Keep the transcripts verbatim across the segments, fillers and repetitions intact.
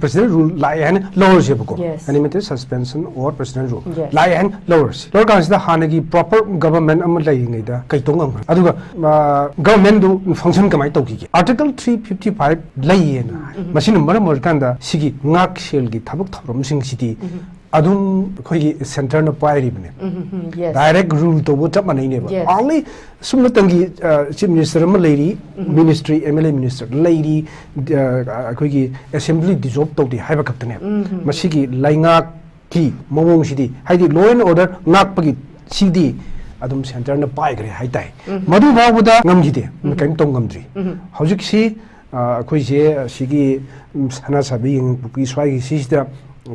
Presidential rule ꯂꯥꯛꯑꯦ ꯍꯥꯏꯅ ꯂꯧꯔꯁꯦꯕꯀꯣ꯫ Yes. Animated suspension or presidential rule Yes. ꯂꯥꯛꯑꯦ ꯍꯥꯏꯅ ꯂꯧꯔꯁꯤ꯫ ꯂꯧꯔꯀꯥꯟꯁꯤꯗ ꯍꯥꯟꯅꯒꯤ proper government ꯑꯃ ꯂꯩꯔꯤꯉꯩꯗ ꯀꯩ ꯇꯧ ꯉꯝꯈ꯭ꯔꯦ? ꯑꯗꯨꯒ governmentꯗꯨ function ꯀꯃꯥꯏꯅ ꯇꯧꯈꯤꯒꯦ? Article three fifty five ꯂꯩꯌꯦꯅ ꯍꯥꯏ꯫ ꯃꯁꯤꯅ ꯃꯔꯝ ꯑꯣꯏꯔꯀꯥꯟꯗ ꯁꯤꯒꯤ ꯉꯥꯛꯁꯦꯜꯒꯤ ꯊꯕꯛ ꯊꯧꯔꯝꯁꯤꯡꯁꯤꯗꯤ ꯑꯗꯨꯝ ꯑꯩꯈꯣꯏꯒꯤ centreꯅ ꯄꯥꯏꯔꯤꯕꯅꯦ꯫ ꯎꯝ, ꯎꯝ, ꯎꯝ, yes. Direct rule ꯇꯧꯕ ꯆꯞ ꯃꯥꯟꯅꯩꯅꯦꯕ꯫ Yes. Only ꯁꯨꯝꯅꯇꯪꯒꯤ ꯑ, chief minister ꯑꯃ ꯂꯩꯔꯤ, ministry, M L A minister ꯂꯩꯔꯤ, ꯑ, ꯑꯩꯈꯣꯏꯒꯤ assembly dissolve ꯇꯧꯗꯦ ꯍꯥꯏꯕ ꯈꯛꯇꯅꯦꯕ꯫ ꯃꯁꯤꯒꯤ ꯂꯩꯉꯥꯛꯀꯤ ꯃꯑꯣꯡꯁꯤꯗꯤ, ꯍꯥꯏꯗꯤ law and order ꯉꯥꯛꯄꯒꯤ ꯁꯤꯗꯤ ꯑꯗꯨꯝ centreꯅ ꯄꯥꯏꯈ꯭ꯔꯦ ꯍꯥꯏꯇꯥꯏ꯫ ꯃꯗꯨ ꯐꯥꯎꯕꯗ ꯉꯝꯈꯤꯗꯦ, ꯀꯔꯤꯝ ꯇꯧ ꯉꯝꯗ꯭ꯔꯤ꯫ ꯍꯧꯖꯤꯛꯁꯤ ꯑ, ꯑꯩꯈꯣꯏꯁꯦ ꯑꯁꯤꯒꯤ, ꯎꯝ, ꯁꯅꯥ ꯁꯥꯕꯤ ꯌꯦꯡꯉꯨ ꯄꯨꯈ꯭ꯔꯤ ꯁ꯭ꯋꯥꯏꯒꯤ ꯁꯤꯁꯤꯗ,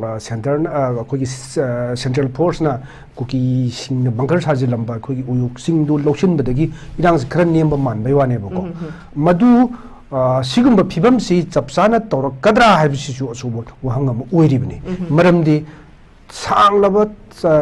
ꯑ, centreꯅ, ꯑ, ꯑꯩꯈꯣꯏꯒꯤ ꯁ-, ꯑ, central forceꯅ ꯀꯨꯀꯤꯁꯤꯡꯅ bunker ꯁꯥꯖꯤꯜꯂꯝꯕ ꯑꯩꯈꯣꯏꯒꯤ ꯎꯌꯣꯛ ꯆꯤꯡꯗꯨ ꯂꯧꯁꯤꯟꯕꯗꯒꯤ ꯏꯔꯥꯡꯁꯤ ꯈꯔ ꯅꯦꯝꯕ ꯃꯥꯟꯕꯩ ꯋꯥꯅꯦꯕꯀꯣ꯫ ꯃꯗꯨ, ꯑ, ꯁꯤꯒꯨꯝꯕ ꯐꯤꯕꯝꯁꯤ ꯆꯞ ꯆꯥꯅ ꯇꯧꯔꯛꯀꯗ꯭ꯔꯥ ꯍꯥꯏꯕꯁꯤꯁꯨ ꯑꯆꯧꯕ ꯋꯥꯍꯪ ꯑꯃ ꯑꯣꯏꯔꯤꯕꯅꯤ꯫ ꯃꯔꯝꯗꯤ ꯁꯥꯡꯂꯕ, ꯑ,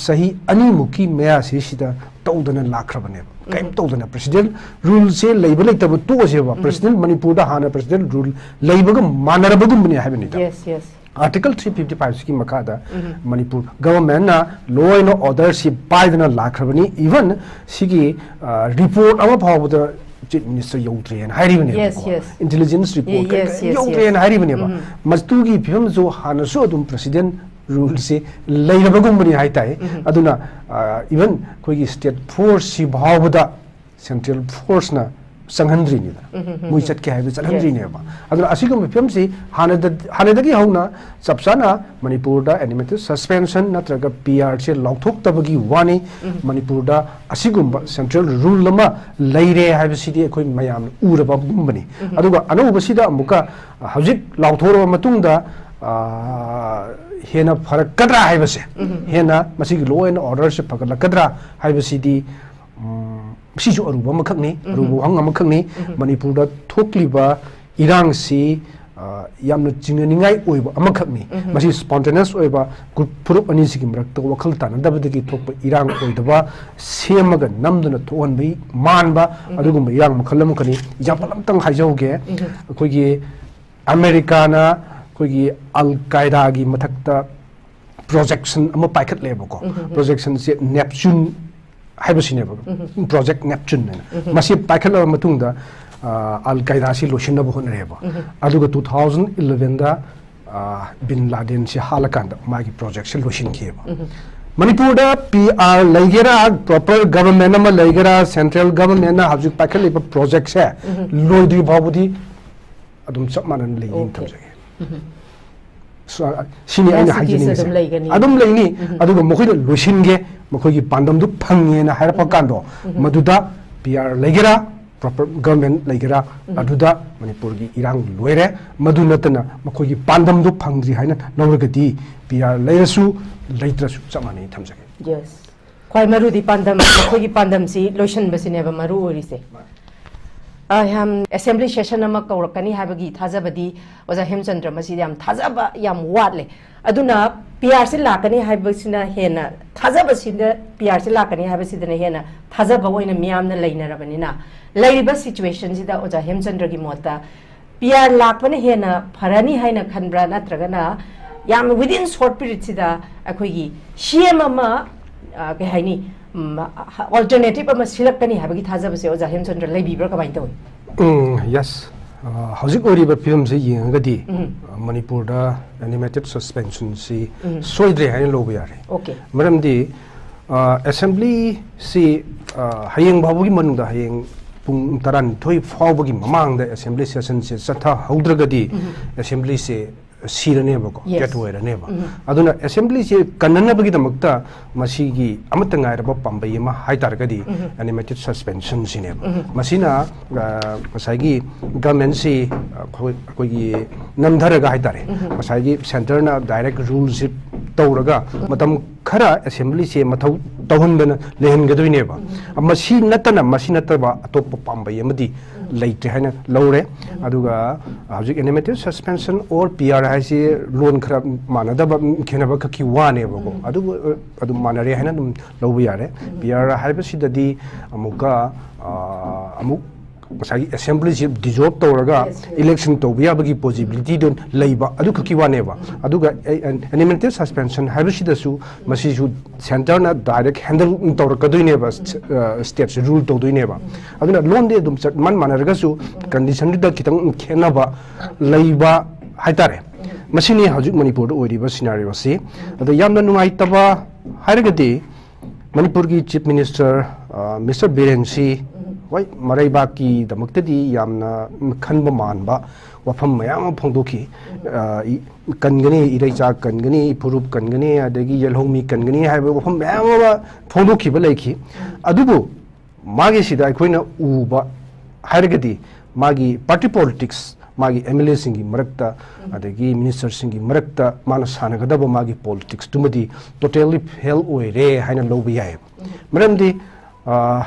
ꯆꯍꯤ ꯑꯅꯤꯃꯨꯛꯀꯤ ꯃꯌꯥꯁꯤꯁꯤꯗ ꯇꯧꯗꯅ ꯂꯥꯛꯈ꯭ꯔꯕꯅꯦꯕ꯫ ꯀꯔꯤꯝ ꯇꯧꯗꯅ presidential ruleꯁꯦ ꯂꯩꯕ ꯂꯩꯇꯕ ꯇꯣꯛꯑꯁꯦꯕ꯫ Presidential ꯃꯅꯤꯄꯨꯔꯗ ꯍꯥꯟꯅ presidential rule ꯂꯩꯕꯒ ꯃꯥꯟꯅꯔꯕꯒꯨꯝꯕꯅꯦ ꯍꯥꯏꯕꯅꯤꯗ꯫ Yes, yes. Article three fifty fiveꯁꯤꯒꯤ ꯃꯈꯥꯗ ꯃꯅꯤꯄꯨꯔ governmentꯅ law and orderꯁꯤ ꯄꯥꯏꯗꯅ ꯂꯥꯛꯈ꯭ꯔꯕꯅꯤ꯫ Even ꯁꯤꯒꯤ, ꯑ, report ꯑꯃ ꯐꯥꯎꯕꯗ chief minister ꯌꯧꯗ꯭ꯔꯦꯅ ꯍꯥꯏꯔꯤꯕꯅꯦꯕꯀꯣ꯫ Yes, yes. Intelligence report Yes, yes, yes. ꯌꯧꯗ꯭ꯔꯦꯅ ꯍꯥꯏꯔꯤꯕꯅꯦꯕ꯫ ꯃꯗꯨꯒꯤ ꯐꯤꯕꯝꯁꯨ ꯍꯥꯟꯅꯁꯨ ꯑꯗꯨꯝ president ruleꯁꯤ ꯂꯩꯔꯕꯒꯨꯝꯕꯅꯤ ꯍꯥꯏꯇꯥꯏ꯫ ꯑꯗꯨꯅ, ꯑ, even ꯑꯩꯈꯣꯏꯒꯤ state forceꯁꯤ ꯐꯥꯎꯕꯗ central forceꯅ ꯆꯪꯍꯟꯗ꯭ꯔꯤꯅꯤꯗꯅ꯫ ꯃꯣꯏ ꯆꯠꯀꯦ ꯍꯥꯏꯕꯗ ꯆꯠꯍꯟꯗ꯭ꯔꯤꯅꯦꯕ꯫ ꯑꯗꯨꯅ ꯑꯁꯤꯒꯨꯝꯕ ꯐꯤꯕꯝꯁꯤ ꯍꯥꯟꯅꯗ-, ꯍꯥꯟꯅꯗꯒꯤ ꯍꯧꯅ ꯆꯞ ꯆꯥꯅ ꯃꯅꯤꯄꯨꯔꯗ animated suspension ꯅꯠꯇ꯭ꯔꯒ PRꯁꯦ ꯂꯥꯎꯊꯣꯛꯇꯕꯒꯤ ꯋꯥꯅꯤ꯫ ꯃꯅꯤꯄꯨꯔꯗ ꯑꯁꯤꯒꯨꯝꯕ central rule ꯑꯃ ꯂꯩꯔꯦ ꯍꯥꯏꯕꯁꯤꯗꯤ ꯑꯩꯈꯣꯏ ꯃꯌꯥꯝꯅ ꯎꯔꯕꯒꯨꯝꯕꯅꯤ꯫ ꯑꯗꯨꯒ ꯑꯅꯧꯕꯁꯤꯗ ꯑꯃꯨꯛꯀ ꯍꯧꯖꯤꯛ ꯂꯥꯎꯊꯣꯔꯕ ꯃꯇꯨꯡꯗ, ꯑ, ꯍꯦꯟꯅ ꯐꯔꯛꯀꯗ꯭ꯔꯥ ꯍꯥꯏꯕꯁꯦ, ꯍꯦꯟꯅ ꯃꯁꯤꯒꯤ law and orderꯁꯦ ꯐꯒꯠꯂꯛꯀꯗ꯭ꯔꯥ ꯍꯥꯏꯕꯁꯤꯗꯤ, ꯎꯝ, ꯁꯤꯁꯨ ꯑꯔꯨꯕ ꯑꯃꯈꯛꯅꯤ, ꯑꯔꯨꯕ ꯋꯥꯍꯪ ꯑꯃꯈꯛꯅꯤ꯫ ꯃꯅꯤꯄꯨꯔꯗ ꯊꯣꯛꯂꯤꯕ ꯏꯔꯥꯡꯁꯤ, ꯑ, ꯌꯥꯝꯅ ꯆꯤꯡꯅꯅꯤꯡꯉꯥꯏ ꯑꯣꯏꯕ ꯑꯃꯈꯛꯅꯤ꯫ ꯃꯁꯤ spontaneous ꯑꯣꯏꯕ group, ꯐꯨꯔꯨꯞ ꯑꯅꯤꯁꯤꯒꯤ ꯃꯔꯛꯇ ꯋꯥꯈꯜ ꯇꯥꯅꯗꯕꯗꯒꯤ ꯊꯣꯛꯄ ꯏꯔꯥꯡ ꯑꯣꯏꯗꯕ, ꯁꯦꯝꯃꯒ ꯅꯝꯗꯨꯅ ꯊꯣꯛꯍꯟꯕꯒꯤ ꯃꯥꯟꯕ ꯑꯗꯨꯒꯨꯝꯕ ꯏꯔꯥꯡ ꯃꯈꯜ ꯑꯃꯈꯛꯅꯤ꯫ Example ꯑꯃꯇꯪ ꯍꯥꯏꯖꯍꯧꯒꯦ꯫ ꯑꯩꯈꯣꯏꯒꯤ ꯑꯃꯦꯔꯤꯀꯥꯅ ꯑꯩꯈꯣꯏꯒꯤ ꯑꯜ ꯀꯥꯏꯗꯥꯒꯤ ꯃꯊꯛꯇ ꯄ꯭ꯔꯣꯖꯦꯛꯁꯟ ꯑꯃ ꯄꯥꯏꯈꯠꯂꯦꯕꯀꯣ꯫ ꯄ꯭ꯔꯣꯖꯦꯛꯁꯟꯁꯦ ꯅꯦꯞꯆꯨꯟ ꯍꯥꯏꯕꯁꯤꯅꯦꯕ, ꯄ꯭ꯔꯣꯖꯦꯛ ꯅꯦꯞꯆꯨꯟ ꯍꯥꯏꯅ꯫ ꯃꯁꯤ ꯄꯥꯏꯈꯠꯂꯕ ꯃꯇꯨꯡꯗ, ꯑ, ꯑꯜ ꯀꯥꯏꯗꯥꯁꯤ ꯂꯣꯏꯁꯤꯟꯅꯕ ꯍꯣꯠꯅꯔꯦꯕ꯫ ꯑꯗꯨꯒ ꯇꯨ ꯊꯥꯎꯖꯟ ꯏꯂꯚꯦꯟꯗ, ꯑ, ꯕꯤꯟ ꯂꯥꯗꯦꯟꯁꯤ ꯍꯥꯠꯂꯀꯥꯟꯗ ꯃꯥꯒꯤ ꯄ꯭ꯔꯣꯖꯦꯛꯁꯦ ꯂꯣꯏꯁꯤꯟꯈꯤꯑꯕ꯫ ꯃꯅꯤꯄꯨꯔꯗ ꯄꯤ ꯑꯥꯔ ꯂꯩꯒꯦꯔꯥ, ꯄ꯭ꯔꯣꯄꯔ ꯒꯚꯔꯟꯃꯦꯟ ꯑꯃ ꯂꯩꯒꯦꯔꯥ, ꯁꯦꯟꯇ꯭ꯔꯦꯜ ꯒꯚꯔꯟꯃꯦꯟꯅ ꯍꯧꯖꯤꯛ ꯄꯥꯏꯈꯠꯂꯤꯕ ꯄ꯭ꯔꯣꯖꯦꯛꯁꯦ ꯂꯣꯏꯗ꯭ꯔꯤ ꯐꯥꯎꯕꯗꯤ ꯑꯗꯨꯝ ꯆꯞ ꯃꯥꯟꯅꯅ ꯂꯩꯅꯤ ꯑꯣꯀꯦ꯫ ꯊꯝꯖꯒꯦ꯫ ꯁ-, ꯁꯤꯅꯤ ꯑꯩꯅ ꯃꯌꯥꯝꯁꯤꯒꯤꯁꯨ ꯍꯥꯏꯖꯅꯤꯡꯉꯤꯁꯦ꯫ ꯑꯗꯨꯝ ꯂꯩꯒꯅꯤ꯫ ꯑꯗꯨꯝ ꯂꯩꯅꯤ꯫ ꯑꯗꯨꯒ ꯃꯈꯣꯏꯅ ꯂꯣꯏꯁꯤꯟꯒꯦ, ꯃꯈꯣꯏꯒꯤ ꯄꯥꯟꯗꯝꯗꯨ ꯐꯪꯉꯦꯅ ꯍꯥꯏꯔꯛꯄ ꯀꯥꯟꯗꯣ, ꯃꯗꯨꯗ ꯄꯤ ꯑꯥꯔ ꯂꯩꯒꯦꯔꯥ, ꯄ꯭ꯔꯣꯄꯔ ꯒꯚꯔꯟꯃꯦꯟ ꯂꯩꯒꯦꯔꯥ, ꯑꯗꯨꯗ ꯃꯅꯤꯄꯨꯔꯒꯤ ꯏꯔꯥꯡ ꯂꯣꯏꯔꯦ꯫ ꯃꯗꯨ ꯅꯠꯇꯅ ꯃꯈꯣꯏꯒꯤ ꯄꯥꯟꯗꯝꯗꯨ ꯐꯪꯗ꯭ꯔꯤ ꯍꯥꯏꯅ ꯂꯧꯔꯒꯗꯤ ꯄꯤ ꯑꯥꯔ ꯂꯩꯔꯁꯨ ꯂꯩꯇ꯭ꯔꯁꯨ ꯆꯞ ꯃꯥꯟꯅꯩ ꯊꯝꯖꯒꯦ꯫ ꯌꯦꯁ꯫ ꯈ꯭ꯋꯥꯏ ꯃꯔꯨꯗꯤ ꯄꯥꯟꯗꯝ, ꯃꯈꯣꯏꯒꯤ ꯄꯥꯟꯗꯝꯁꯤ ꯂꯣꯏꯁꯤꯟꯕꯁꯤꯅꯦꯕ ꯃꯔꯨ ꯑꯣꯏꯔꯤꯁꯦ꯫ ꯑ, ꯌꯥꯝ ꯑꯦꯁꯦꯝꯕ꯭ꯂꯤ ꯁꯦꯁꯟ ꯑꯃ ꯀꯧꯔꯛꯀꯅꯤ ꯍꯥꯏꯕꯒꯤ ꯊꯥꯖꯕꯗꯤ ꯑꯣꯖꯥ ꯍꯦꯝꯆꯟꯗ꯭ꯔ ꯃꯁꯤꯗ ꯌꯥꯝ ꯊꯥꯖꯕ ꯌꯥꯝ ꯋꯥꯠꯂꯦ꯫ ꯑꯗꯨꯅ ꯄꯤ ꯑꯥꯔꯁꯤ ꯂꯥꯛꯀꯅꯤ ꯍꯥꯏꯕꯁꯤꯅ ꯍꯦꯟꯅ ꯊꯥꯖꯕꯁꯤꯗ, ꯄꯤ ꯑꯥꯔꯁꯤ ꯂꯥꯛꯀꯅꯤ ꯍꯥꯏꯕꯁꯤꯗꯅ ꯍꯦꯟꯅ ꯊꯥꯖꯕ ꯑꯣꯏꯅ ꯃꯤꯌꯥꯝꯅ ꯂꯩꯅꯔꯕꯅꯤꯅ, ꯂꯩꯔꯤꯕ ꯁꯤꯆꯨꯋꯦꯁꯟꯁꯤꯗ ꯑꯣꯖꯥ ꯍꯦꯝꯆꯟꯗ꯭ꯔꯒꯤ ꯃꯣꯠꯇ ꯄꯤ ꯑꯥꯔ ꯂꯥꯛꯄꯅ ꯍꯦꯟꯅ ꯐꯔꯅꯤ ꯍꯥꯏꯅ ꯈꯟꯕ꯭ꯔꯥ, ꯅꯠꯇ꯭ꯔꯒꯅ ꯌꯥꯝ within short periodꯁꯤꯗ ꯑꯩꯈꯣꯏꯒꯤ ꯁꯤ ꯑꯦꯝ ꯑꯃ, ꯑ, ꯀꯩ ꯍꯥꯏꯅꯤ, ꯎꯝ, alternative ꯑꯃ ꯁꯤꯜꯂꯛꯀꯅꯤ ꯍꯥꯏꯕꯒꯤ ꯊꯥꯖꯕꯁꯦ ꯑꯣꯖꯥ ꯍꯦꯝꯆꯟꯗ꯭ꯔ ꯂꯩꯕꯤꯕ꯭ꯔꯥ, ꯀꯃꯥꯏꯅ ꯇꯧꯏ? ꯎꯝ, ꯌꯦꯁ꯫ ꯑ, ꯍꯧꯖꯤꯛ ꯑꯣꯏꯔꯤꯕ ꯐꯤꯕꯝꯁꯦ ꯌꯦꯡꯉꯒꯗꯤ, ꯎꯝ꯫ ꯑ, ꯃꯅꯤꯄꯨꯔꯗ ꯑꯦꯅꯤꯃꯦꯇꯦꯠ ꯁꯁꯄꯦꯟꯁꯟꯁꯤ ꯎꯝ꯫ ꯁꯣꯏꯗ꯭ꯔꯦ ꯍꯥꯏꯅ ꯂꯧꯕ ꯌꯥꯔꯦ꯫ ꯑꯣꯀꯦ꯫ ꯃꯔꯝꯗꯤ, ꯑ, ꯑꯦꯁꯦꯝꯕ꯭ꯂꯤꯁꯤ, ꯑ, ꯍꯌꯦꯡ ꯐꯥꯎꯕꯒꯤ ꯃꯅꯨꯡꯗ, ꯍꯌꯦꯡ ꯄꯨꯡ ꯇꯔꯥꯅꯤꯊꯣꯏ ꯐꯥꯎꯕꯒꯤ ꯃꯃꯥꯡꯗ ꯑꯦꯁꯦꯝꯕ꯭ꯂꯤ ꯁꯦꯁꯟꯁꯦ ꯆꯠꯊꯍꯧꯗ꯭ꯔꯒꯗꯤ ꯎꯝ꯫ ꯑꯦꯁꯦꯝꯕ꯭ꯂꯤꯁꯦ ꯁꯤꯔꯅꯦꯕꯀꯣ, ꯌꯦꯁ꯫ ꯗꯦꯠ ꯑꯣꯏꯔꯅꯦꯕ꯫ ꯎꯝ꯫ ꯑꯗꯨꯅ ꯑꯦꯁꯦꯝꯕ꯭ꯂꯤꯁꯦ ꯀꯟꯅꯅꯕꯒꯤꯗꯃꯛꯇ ꯃꯁꯤꯒꯤ ꯑꯃꯠꯇ ꯉꯥꯏꯔꯕ ꯄꯥꯝꯕꯩ ꯑꯃ ꯍꯥꯏ ꯇꯥꯔꯒꯗꯤ ꯎꯝ꯫ ꯑꯦꯅꯤꯃꯦꯇꯦꯠ ꯁꯁꯄꯦꯟꯁꯟꯁꯤꯅꯦꯕ꯫ ꯎꯝ꯫ ꯃꯁꯤꯅ, ꯑ, ꯉꯁꯥꯏꯒꯤ ꯒꯃꯦꯟꯁꯤ ꯑꯩꯈꯣꯏ, ꯑꯩꯈꯣꯏꯒꯤ ꯅꯝꯊꯔꯒ ꯍꯥꯏ ꯇꯥꯔꯦ, ꯎꯝ꯫ ꯉꯁꯥꯏꯒꯤ ꯁꯦꯟꯇꯔꯅ ꯗꯥꯏꯔꯦꯛ ꯔꯨꯜꯁꯤ ꯇꯧꯔꯒ ꯎꯝ꯫ ꯃꯇꯝ ꯈꯔ ꯑꯦꯁꯦꯝꯕ꯭ꯂꯤꯁꯦ ꯃꯊꯧ ꯇꯧꯍꯟꯗꯅ ꯂꯩꯍꯟꯒꯗꯣꯏꯅꯦꯕ꯫ ꯎꯝ꯫ ꯃꯁꯤ ꯅꯠꯇꯅ, ꯃꯁꯤ ꯅꯠꯇꯕ ꯑꯇꯣꯞꯄ ꯄꯥꯝꯕꯩ ꯑꯃꯗꯤ ꯂꯩꯇ꯭ꯔꯦ ꯍꯥꯏꯅ ꯂꯧꯔꯦ꯫ ꯑꯗꯨꯒ ꯍꯧꯖꯤꯛ animated suspension or P R ꯍꯥꯏꯁꯤ ꯂꯣꯟ ꯈꯔ ꯃꯥꯟꯅꯗꯕ, ꯈꯦꯠꯅꯕ ꯈꯛꯀꯤ ꯋꯥꯅꯦꯕꯀꯣ꯫ ꯎꯝ꯫ ꯑꯗꯨꯕꯨ, ꯑ, ꯑꯗꯨꯝ ꯃꯥꯟꯅꯔꯦ ꯍꯥꯏꯅ ꯑꯗꯨꯝ ꯂꯧꯕ ꯌꯥꯔꯦ꯫ ꯎꯝ꯫ ꯄꯤ ꯑꯥꯔ ꯍꯥꯏꯕꯁꯤꯗꯗꯤ ꯑꯃꯨꯛꯀ, ꯑ, ꯑꯃꯨꯛ ꯉꯁꯥꯏꯒꯤ ꯑꯦꯁꯦꯝꯕ꯭ꯂꯤꯁꯤ ꯗꯤꯖꯣꯜꯕ ꯇꯧꯔꯒ ꯏꯂꯦꯛꯁꯟ ꯇꯧꯕ ꯌꯥꯕꯒꯤ ꯄꯣꯁꯤꯕꯤꯂꯤꯇꯤꯗꯣ ꯂꯩꯕ ꯑꯗꯨ ꯈꯛꯀꯤ ꯋꯥꯅꯦꯕ꯫ ꯑꯗꯨꯒ ꯑꯦꯅꯤꯃꯦꯇꯦꯗ ꯁꯁꯄꯦꯟꯁꯟ ꯍꯥꯏꯕꯁꯤꯗꯁꯨ ꯃꯁꯤꯁꯨ ꯁꯦꯟꯇꯔꯅ ꯗꯥꯏꯔꯦꯛ ꯍꯦꯟꯗꯜ ꯇꯧꯔꯛꯀꯗꯣꯏꯅꯦꯕ, ꯁ꯭ꯇꯦꯠꯁꯦ ꯔꯨꯜ ꯇꯧꯗꯣꯏꯅꯦꯕ꯫ ꯑꯗꯨꯅ ꯂꯣꯟꯗꯤ ꯑꯗꯨꯝ ꯆꯞ ꯃꯥꯟ ꯃꯥꯟꯅꯔꯒꯁꯨ ꯀꯟꯗꯤꯁꯟꯗꯨꯗ ꯈꯤꯇꯪ ꯈꯦꯠꯅꯕ ꯂꯩꯕ ꯍꯥꯏꯇꯥꯔꯦ꯫ ꯃꯁꯤꯅꯤ ꯍꯧꯖꯤꯛ ꯃꯅꯤꯄꯨꯔꯗ ꯑꯣꯏꯔꯤꯕ ꯁꯤꯅꯥꯔꯤꯑꯣꯁꯤ꯫ ꯑꯗ ꯌꯥꯝꯅ ꯅꯨꯡꯉꯥꯏꯇꯕ ꯍꯥꯏꯔꯒꯗꯤ ꯃꯅꯤꯄꯨꯔꯒꯤ ꯆꯤꯐ ꯃꯤꯅꯤꯁꯇꯔ ꯃꯤꯁꯇꯔ ꯕꯤꯔꯦꯟꯁꯤ, ꯍꯣꯏ, ꯃꯔꯩꯕꯥꯛꯀꯤꯗꯃꯛꯇꯗꯤ ꯌꯥꯝꯅ ꯈꯟꯕ ꯃꯥꯟꯕ ꯋꯥꯐꯝ ꯃꯌꯥꯝ ꯑꯃ ꯐꯣꯡꯗꯣꯛꯈꯤ꯫ ꯑ, ꯏ-, ꯀꯟꯒꯅꯤ, ꯏꯔꯩꯆꯥ ꯀꯟꯒꯅꯤ, ꯐꯨꯔꯨꯞ ꯀꯟꯒꯅꯤ, ꯑꯗꯒꯤ ꯌꯦꯜꯍꯧꯃꯤ ꯀꯟꯒꯅꯤ ꯍꯥꯏꯕ ꯋꯥꯐꯝ ꯃꯌꯥꯝ ꯑꯃ ꯐꯣꯡꯗꯣꯛꯈꯤꯕ ꯂꯩꯈꯤ꯫ ꯑꯗꯨꯕꯨ ꯃꯥꯒꯤ ꯁꯤꯗ ꯑꯩꯈꯣꯏꯅ ꯎꯕ ꯍꯥꯏꯔꯒꯗꯤ ꯃꯥꯒꯤ ꯄꯥꯔꯇꯤ ꯄꯣꯂꯤꯇꯤꯛꯁ, ꯃꯥꯒꯤ ꯑꯦꯝ ꯑꯦꯜ ꯑꯦꯁꯤꯡꯒꯤ ꯃꯔꯛꯇ, ꯑꯗꯒꯤ ꯃꯤꯅꯤꯁꯇꯔꯁꯤꯡꯒꯤ ꯃꯔꯛꯇ ꯃꯥꯅ ꯁꯥꯟꯅꯒꯗꯕ ꯃꯥꯒꯤ ꯄꯣꯂꯤꯇꯤꯛꯁꯇꯨꯃꯗꯤ ꯇꯣꯇꯦꯜꯂꯤ ꯐꯦꯜ ꯑꯣꯏꯔꯦ ꯍꯥꯏꯅ ꯂꯧꯕ ꯌꯥꯏ꯫ ꯃꯔꯝꯗꯤ, ꯑ,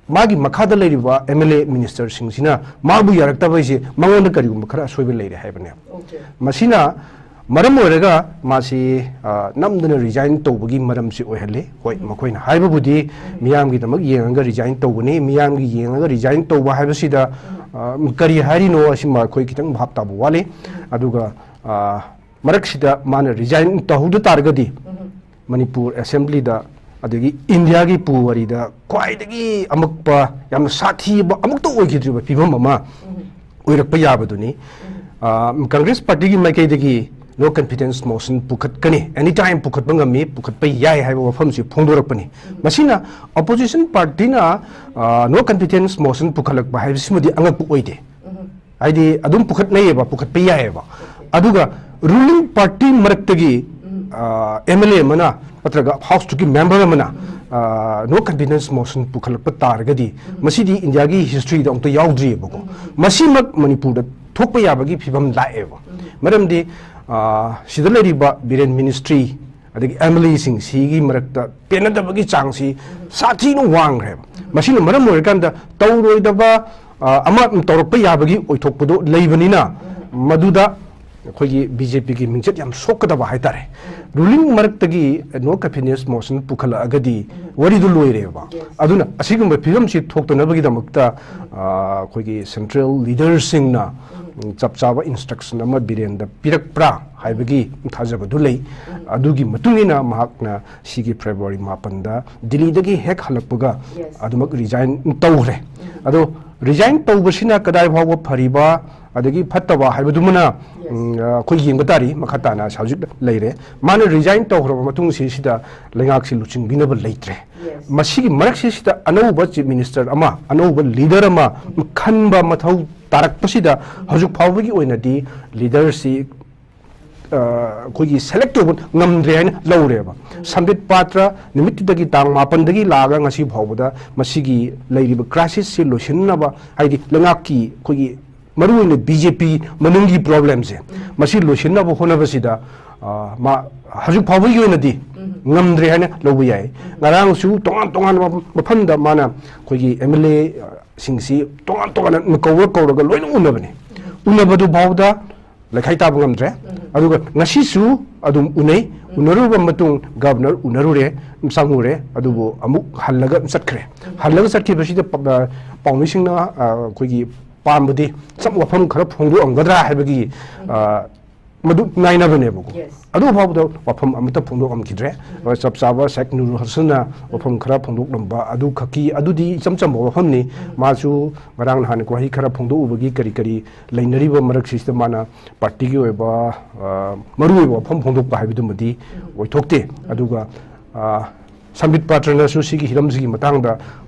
ꯃꯥꯒꯤ ꯃꯈꯥꯗ ꯂꯩꯔꯤꯕ ꯑꯦꯝ ꯑꯦꯜ ꯑꯦ ꯃꯤꯅꯤꯁꯇꯔꯁꯤꯡꯁꯤꯅ ꯃꯥꯕꯨ ꯌꯥꯔꯛꯇꯕ ꯍꯥꯏꯁꯦ ꯃꯉꯣꯟꯗ ꯀꯔꯤꯒꯨꯝꯕ ꯈꯔ ꯑꯁꯣꯏꯕ ꯂꯩꯔꯦ ꯍꯥꯏꯕꯅꯦ꯫ ꯃꯁꯤꯅ ꯃꯔꯝ ꯑꯣꯏꯔꯒ ꯃꯥꯁꯤ, ꯑ, ꯅꯝꯗꯅ ꯔꯤꯖꯥꯏꯟ ꯇꯧꯕꯒꯤ ꯃꯔꯝꯁꯤ ꯑꯣꯏꯍꯜꯂꯤ꯫ ꯍꯣꯏ, ꯃꯈꯣꯏꯅ ꯍꯥꯏꯕꯕꯨꯗꯤ ꯃꯤꯌꯥꯝꯒꯤꯗꯃꯛ ꯌꯦꯡꯉꯒ ꯔꯤꯖꯥꯏꯟ ꯇꯧꯕꯅꯤ, ꯃꯤꯌꯥꯝꯒꯤ ꯌꯦꯡꯉꯒ ꯔꯤꯖꯥꯏꯟ ꯇꯧꯕ ꯍꯥꯏꯕꯁꯤꯗ, ꯑ, ꯀꯔꯤ ꯍꯥꯏꯔꯤꯅꯣ, ꯑꯁꯤꯃ ꯑꯩꯈꯣꯏ ꯈꯤꯇꯪ ꯚꯥꯞ ꯇꯥꯕ ꯋꯥꯠꯂꯤ꯫ ꯑꯗꯨꯒ, ꯑ, ꯃꯔꯛꯁꯤꯗ ꯃꯥꯅ ꯔꯤꯖꯥꯏꯟ ꯇꯧꯍꯧꯗ ꯇꯥꯔꯒꯗꯤ ꯃꯅꯤꯄꯨꯔ ꯑꯦꯁꯦꯝꯕ꯭ꯂꯤꯗ, ꯑꯗꯒꯤ ꯏꯟꯗꯤꯌꯥꯒꯤ ꯄꯨꯋꯥꯔꯤꯗ ꯈ꯭ꯋꯥꯏꯗꯒꯤ ꯑꯃꯛꯄ, ꯌꯥꯝꯅ ꯁꯥꯊꯤꯕ, ꯑꯃꯨꯛꯇ ꯑꯣꯏꯈꯤꯗ꯭ꯔꯤꯕ ꯐꯤꯕꯝ ꯑꯃ ꯑꯣꯏꯔꯛꯄ ꯌꯥꯕꯗꯨꯅꯤ꯫ ꯑ, ꯀꯪꯒ꯭ꯔꯦꯁ ꯄꯥꯔꯇꯤꯒꯤ ꯃꯥꯏꯀꯩꯗꯒꯤ ꯅꯣ ꯀꯟꯐꯤꯗꯦꯟꯁ ꯃꯣꯁꯟ ꯄꯨꯈꯠꯀꯅꯤ, ꯑꯦꯅꯤ ꯇꯥꯏꯝ ꯄꯨꯈꯠꯄ ꯉꯝꯃꯤ, ꯄꯨꯈꯠꯄ ꯌꯥꯏ ꯍꯥꯏꯕ ꯋꯥꯐꯝꯁꯤ ꯐꯣꯡꯗꯣꯔꯛꯄꯅꯤ꯫ ꯃꯁꯤꯅ ꯑꯣꯄꯣꯖꯤꯁꯟ ꯄꯥꯔꯇꯤꯅ, ꯑ, ꯅꯣ ꯀꯟꯐꯤꯗꯦꯟꯁ ꯃꯣꯁꯟ ꯄꯨꯈꯠꯂꯛꯄ ꯍꯥꯏꯕꯁꯤꯃꯗꯤ ꯑꯉꯛꯄ ꯑꯣꯏꯗꯦ꯫ ꯍꯥꯏꯗꯤ ꯑꯗꯨꯝ ꯄꯨꯈꯠꯅꯩꯌꯦꯕ, ꯄꯨꯈꯠꯄ ꯌꯥꯏꯌꯦꯕ꯫ ꯑꯗꯨꯒ ꯔꯨꯂꯤꯡ ꯄꯥꯔꯇꯤ ꯃꯔꯛꯇꯒꯤ, ꯑ, ꯑꯦꯝ ꯑꯦꯜ ꯑꯦ ꯑꯃꯅ ꯅꯠꯇ꯭ꯔꯒ ꯍꯥꯎꯁꯇꯨꯒꯤ ꯃꯦꯝꯕꯔ ꯑꯃꯅ, ꯑ, ꯅꯣ ꯀꯟꯐꯤꯗꯦꯟꯁ ꯃꯣꯁꯟ ꯄꯨꯈꯠꯂꯛꯄ ꯇꯥꯔꯒꯗꯤ ꯃꯁꯤꯗꯤ ꯏꯟꯗꯤꯌꯥꯒꯤ ꯍꯤꯁꯇ꯭ꯔꯤꯗ ꯑꯃꯨꯛꯇ ꯌꯥꯎꯗ꯭ꯔꯤꯑꯕꯀꯣ꯫ ꯃꯁꯤꯃꯛ ꯃꯅꯤꯄꯨꯔꯗ ꯊꯣꯛꯄ ꯌꯥꯕꯒꯤ ꯐꯤꯕꯝ ꯂꯥꯛꯑꯦꯕ꯫ ꯃꯔꯝꯗꯤ, ꯑ, ꯁꯤꯗ ꯂꯩꯔꯤꯕ ꯕꯤꯔꯦꯟ ꯃꯤꯅꯤꯁꯇ꯭ꯔꯤ ꯑꯗꯒꯤ ꯑꯦꯝ ꯑꯦꯜ ꯑꯦꯁꯤꯡ ꯁꯤꯒꯤ ꯃꯔꯛꯇ ꯄꯦꯟꯅꯗꯕꯒꯤ ꯆꯥꯡꯁꯤ ꯁꯥꯊꯤꯅ ꯋꯥꯡꯈ꯭ꯔꯦꯕ꯫ ꯃꯁꯤꯅ ꯃꯔꯝ ꯑꯣꯏꯔꯀꯥꯟꯗ ꯇꯧꯔꯣꯏꯗꯕ, ꯑ, ꯑꯃ ꯇꯧꯔꯛꯄ ꯌꯥꯕꯒꯤ ꯑꯣꯏꯊꯣꯛꯄꯗꯣ ꯂꯩꯕꯅꯤꯅ ꯃꯗꯨꯗ ꯑꯩꯈꯣꯏꯒꯤ ꯕꯤ ꯖꯦ ꯄꯤꯒꯤ ꯃꯤꯡꯆꯠ ꯌꯥꯝ ꯁꯣꯛꯀꯗꯕ ꯍꯥꯏꯇꯥꯔꯦ꯫ ꯔꯨꯂꯤꯡ ꯃꯔꯛꯇꯒꯤ ꯅꯣ ꯀꯟꯐꯤꯗꯦꯟꯁ ꯃꯣꯁꯟ ꯄꯨꯈꯠꯂꯛꯑꯒꯗꯤ ꯋꯥꯔꯤꯗꯨ ꯂꯣꯏꯔꯦꯕ꯫ ꯑꯗꯨꯅ ꯑꯁꯤꯒꯨꯝꯕ ꯐꯤꯕꯝꯁꯤ ꯊꯣꯛꯇꯅꯕꯒꯤꯗꯃꯛꯇ, ꯑ, ꯑꯩꯈꯣꯏꯒꯤ ꯁꯦꯟꯇ꯭ꯔꯦꯜ ꯂꯤꯗꯔꯁꯤꯡꯅ, ꯎꯝ, ꯆꯞ ꯆꯥꯕ ꯏꯟꯁꯇ꯭ꯔꯛꯁꯟ ꯑꯃ ꯕꯤꯔꯦꯟꯗ ꯄꯤꯔꯛꯄ꯭ꯔꯥ ꯍꯥꯏꯕꯒꯤ ꯊꯥꯖꯕꯗꯨ ꯂꯩ꯫ ꯑꯗꯨꯒꯤ ꯃꯇꯨꯡ ꯏꯟꯅ ꯃꯍꯥꯛꯅ ꯁꯤꯒꯤ ꯐꯦꯕ꯭ꯔꯨꯋꯥꯔꯤ ꯃꯥꯄꯟꯗ ꯗꯤꯜꯂꯤꯗꯒꯤ ꯍꯦꯛ ꯍꯜꯂꯛꯄꯒ ꯑꯗꯨꯃꯛ ꯔꯤꯖꯥꯏꯟ ꯇꯧꯈ꯭ꯔꯦ꯫ ꯑꯗꯣ ꯔꯤꯖꯥꯏꯟ ꯇꯧꯕꯁꯤꯅ ꯀꯗꯥꯏ ꯐꯥꯎꯕ ꯐꯔꯤꯕ ꯑꯗꯒꯤ ꯐꯠꯇꯕ ꯍꯥꯏꯕꯗꯨꯃꯅ, ꯎꯝ, ꯑꯩꯈꯣꯏ ꯌꯦꯡꯕ ꯇꯥꯔꯤ꯫ ꯃꯈꯥ ꯇꯥꯅ ꯍꯧꯖꯤꯛ ꯂꯩꯔꯦ꯫ ꯃꯥꯅ ꯔꯤꯖꯥꯏꯟ ꯇꯧꯈ꯭ꯔꯕ ꯃꯇꯨꯡꯁꯤꯁꯤꯗ ꯂꯩꯉꯥꯛꯁꯤ ꯂꯨꯆꯤꯡꯕꯤꯅꯕ ꯂꯩꯇ꯭ꯔꯦ꯫ ꯃꯁꯤꯒꯤ ꯃꯔꯛꯁꯤꯁꯤꯗ ꯑꯅꯧꯕ ꯆꯤꯐ ꯃꯤꯅꯤꯁꯇꯔ ꯑꯃ, ꯑꯅꯧꯕ ꯂꯤꯗꯔ ꯑꯃ ꯈꯟꯕ ꯃꯊꯧ ꯇꯥꯔꯛꯄꯁꯤꯗ ꯍꯧꯖꯤꯛ ꯐꯥꯎꯕꯒꯤ ꯑꯣꯏꯅꯗꯤ ꯂꯤꯗꯔꯁꯤ, ꯑ, ꯑꯩꯈꯣꯏꯒꯤ ꯁꯦꯂꯦꯛ ꯇꯧꯕ ꯉꯝꯗ꯭ꯔꯦ ꯍꯥꯏꯅ ꯂꯧꯔꯦꯕ꯫ ꯁꯝꯕꯤꯠ ꯄꯥꯇ꯭ꯔ ꯅꯨꯃꯤꯠꯇꯨꯗꯒꯤ, ꯇꯥꯡ ꯃꯥꯄꯟꯗꯒꯤ ꯂꯥꯛꯑꯒ ꯉꯁꯤ ꯐꯥꯎꯕꯗ ꯃꯁꯤꯒꯤ ꯂꯩꯔꯤꯕ ꯀ꯭ꯔꯥꯏꯁꯤꯁꯁꯤ ꯂꯣꯏꯁꯤꯟꯅꯕ, ꯍꯥꯏꯗꯤ ꯂꯩꯉꯥꯛꯀꯤ ꯑꯩꯈꯣꯏꯒꯤ ꯃꯔꯨꯑꯣꯏꯅ ꯕꯤ ꯖꯦ ꯄꯤ ꯃꯅꯨꯡꯒꯤ ꯄ꯭ꯔꯣꯕ꯭ꯂꯦꯝꯁꯦ, ꯃꯁꯤ ꯂꯣꯏꯁꯤꯟꯅꯕ ꯍꯣꯠꯅꯕꯁꯤꯗ, ꯑ, ꯃꯥ ꯍꯧꯖꯤꯛ ꯐꯥꯎꯕꯒꯤ ꯑꯣꯏꯅꯗꯤ ꯉꯝꯗ꯭ꯔꯦ ꯍꯥꯏꯅ ꯂꯧꯕ ꯌꯥꯏ꯫ ꯉꯔꯥꯡꯁꯨ ꯇꯣꯉꯥꯟ ꯇꯣꯉꯥꯟꯕ ꯃꯐꯝꯗ ꯃꯥꯅ ꯑꯩꯈꯣꯏꯒꯤ ꯑꯦꯝ ꯑꯦꯜ ꯑꯦ ꯁꯤꯡꯁꯤ ꯇꯣꯉꯥꯟ ꯇꯣꯉꯥꯟꯅ ꯀꯧꯔ ꯀꯧꯔꯒ ꯂꯣꯏꯅ ꯎꯅꯕꯅꯦ꯫ ꯎꯅꯕꯗꯨ ꯐꯥꯎꯗ ꯂꯩꯈꯥꯏ ꯇꯥꯕ ꯉꯝꯗ꯭ꯔꯦ꯫ ꯑꯗꯨꯒ ꯉꯁꯤꯁꯨ ꯑꯗꯨꯝ ꯎꯅꯩ꯫ ꯎꯅꯔꯨꯕ ꯃꯇꯨꯡ ꯒꯚꯔꯅꯔ ꯎꯅꯔꯨꯔꯦ, ꯆꯪꯉꯨꯔꯦ, ꯑꯗꯨꯕꯨ ꯑꯃꯨꯛ ꯍꯜꯂꯒ ꯆꯠꯈ꯭ꯔꯦ꯫ ꯍꯜꯂꯒ ꯆꯠꯈꯤꯕꯁꯤꯗ ꯄ-, ꯄꯥꯎꯃꯤꯁꯤꯡꯅ, ꯑ, ꯑꯩꯈꯣꯏꯒꯤ ꯄꯥꯝꯕꯗꯤ ꯁꯝ ꯋꯥꯐꯝ ꯈꯔ ꯐꯣꯡꯗꯣꯛꯑꯝꯒꯗ꯭ꯔꯥ ꯍꯥꯏꯕꯒꯤ, ꯑ, ꯃꯗꯨ ꯉꯥꯏꯅꯕꯅꯦꯕꯀꯣ꯫ ꯑꯗꯨ ꯐꯥꯎꯕꯗ ꯋꯥꯐꯝ ꯑꯃꯠꯇ ꯐꯣꯡꯗꯣꯛꯂꯝꯈꯤꯗ꯭ꯔꯦ꯫ ꯑ, ꯆꯞ ꯆꯥꯕ ꯁꯦꯛ ꯅꯨꯔ ꯍꯁꯟꯅ ꯋꯥꯐꯝ ꯈꯔ ꯐꯣꯡꯗꯣꯛꯂꯝꯕ ꯑꯗꯨ ꯈꯛꯀꯤ, ꯑꯗꯨꯗꯤ ꯏꯆꯝ ꯆꯝꯕ ꯋꯥꯐꯝꯅꯤ꯫ ꯃꯥꯁꯨ ꯉꯔꯥꯡ ꯅꯍꯥꯟ ꯋꯥꯍꯩ ꯈꯔ ꯐꯣꯡꯗꯣꯛꯎꯕꯒꯤ ꯀꯔꯤ ꯀꯔꯤ ꯂꯩꯅꯔꯤꯕ ꯃꯔꯛꯁꯤꯗ ꯃꯥꯅ ꯄꯥꯔꯇꯤꯒꯤ ꯑꯣꯏꯕ, ꯑ, ꯃꯔꯨꯑꯣꯏꯕ ꯋꯥꯐꯝ ꯐꯣꯡꯗꯣꯛꯄ ꯍꯥꯏꯕꯗꯨꯃꯗꯤ ꯑꯣꯏꯊꯣꯛꯇꯦ꯫ ꯑꯗꯨꯒ, ꯑ, ꯁꯝꯕꯤꯠ ꯄꯥꯇ꯭ꯔꯅꯁꯨ ꯁꯤꯒꯤ ꯍꯤꯔꯝꯁꯤꯒꯤ ꯃꯇꯥꯡꯗ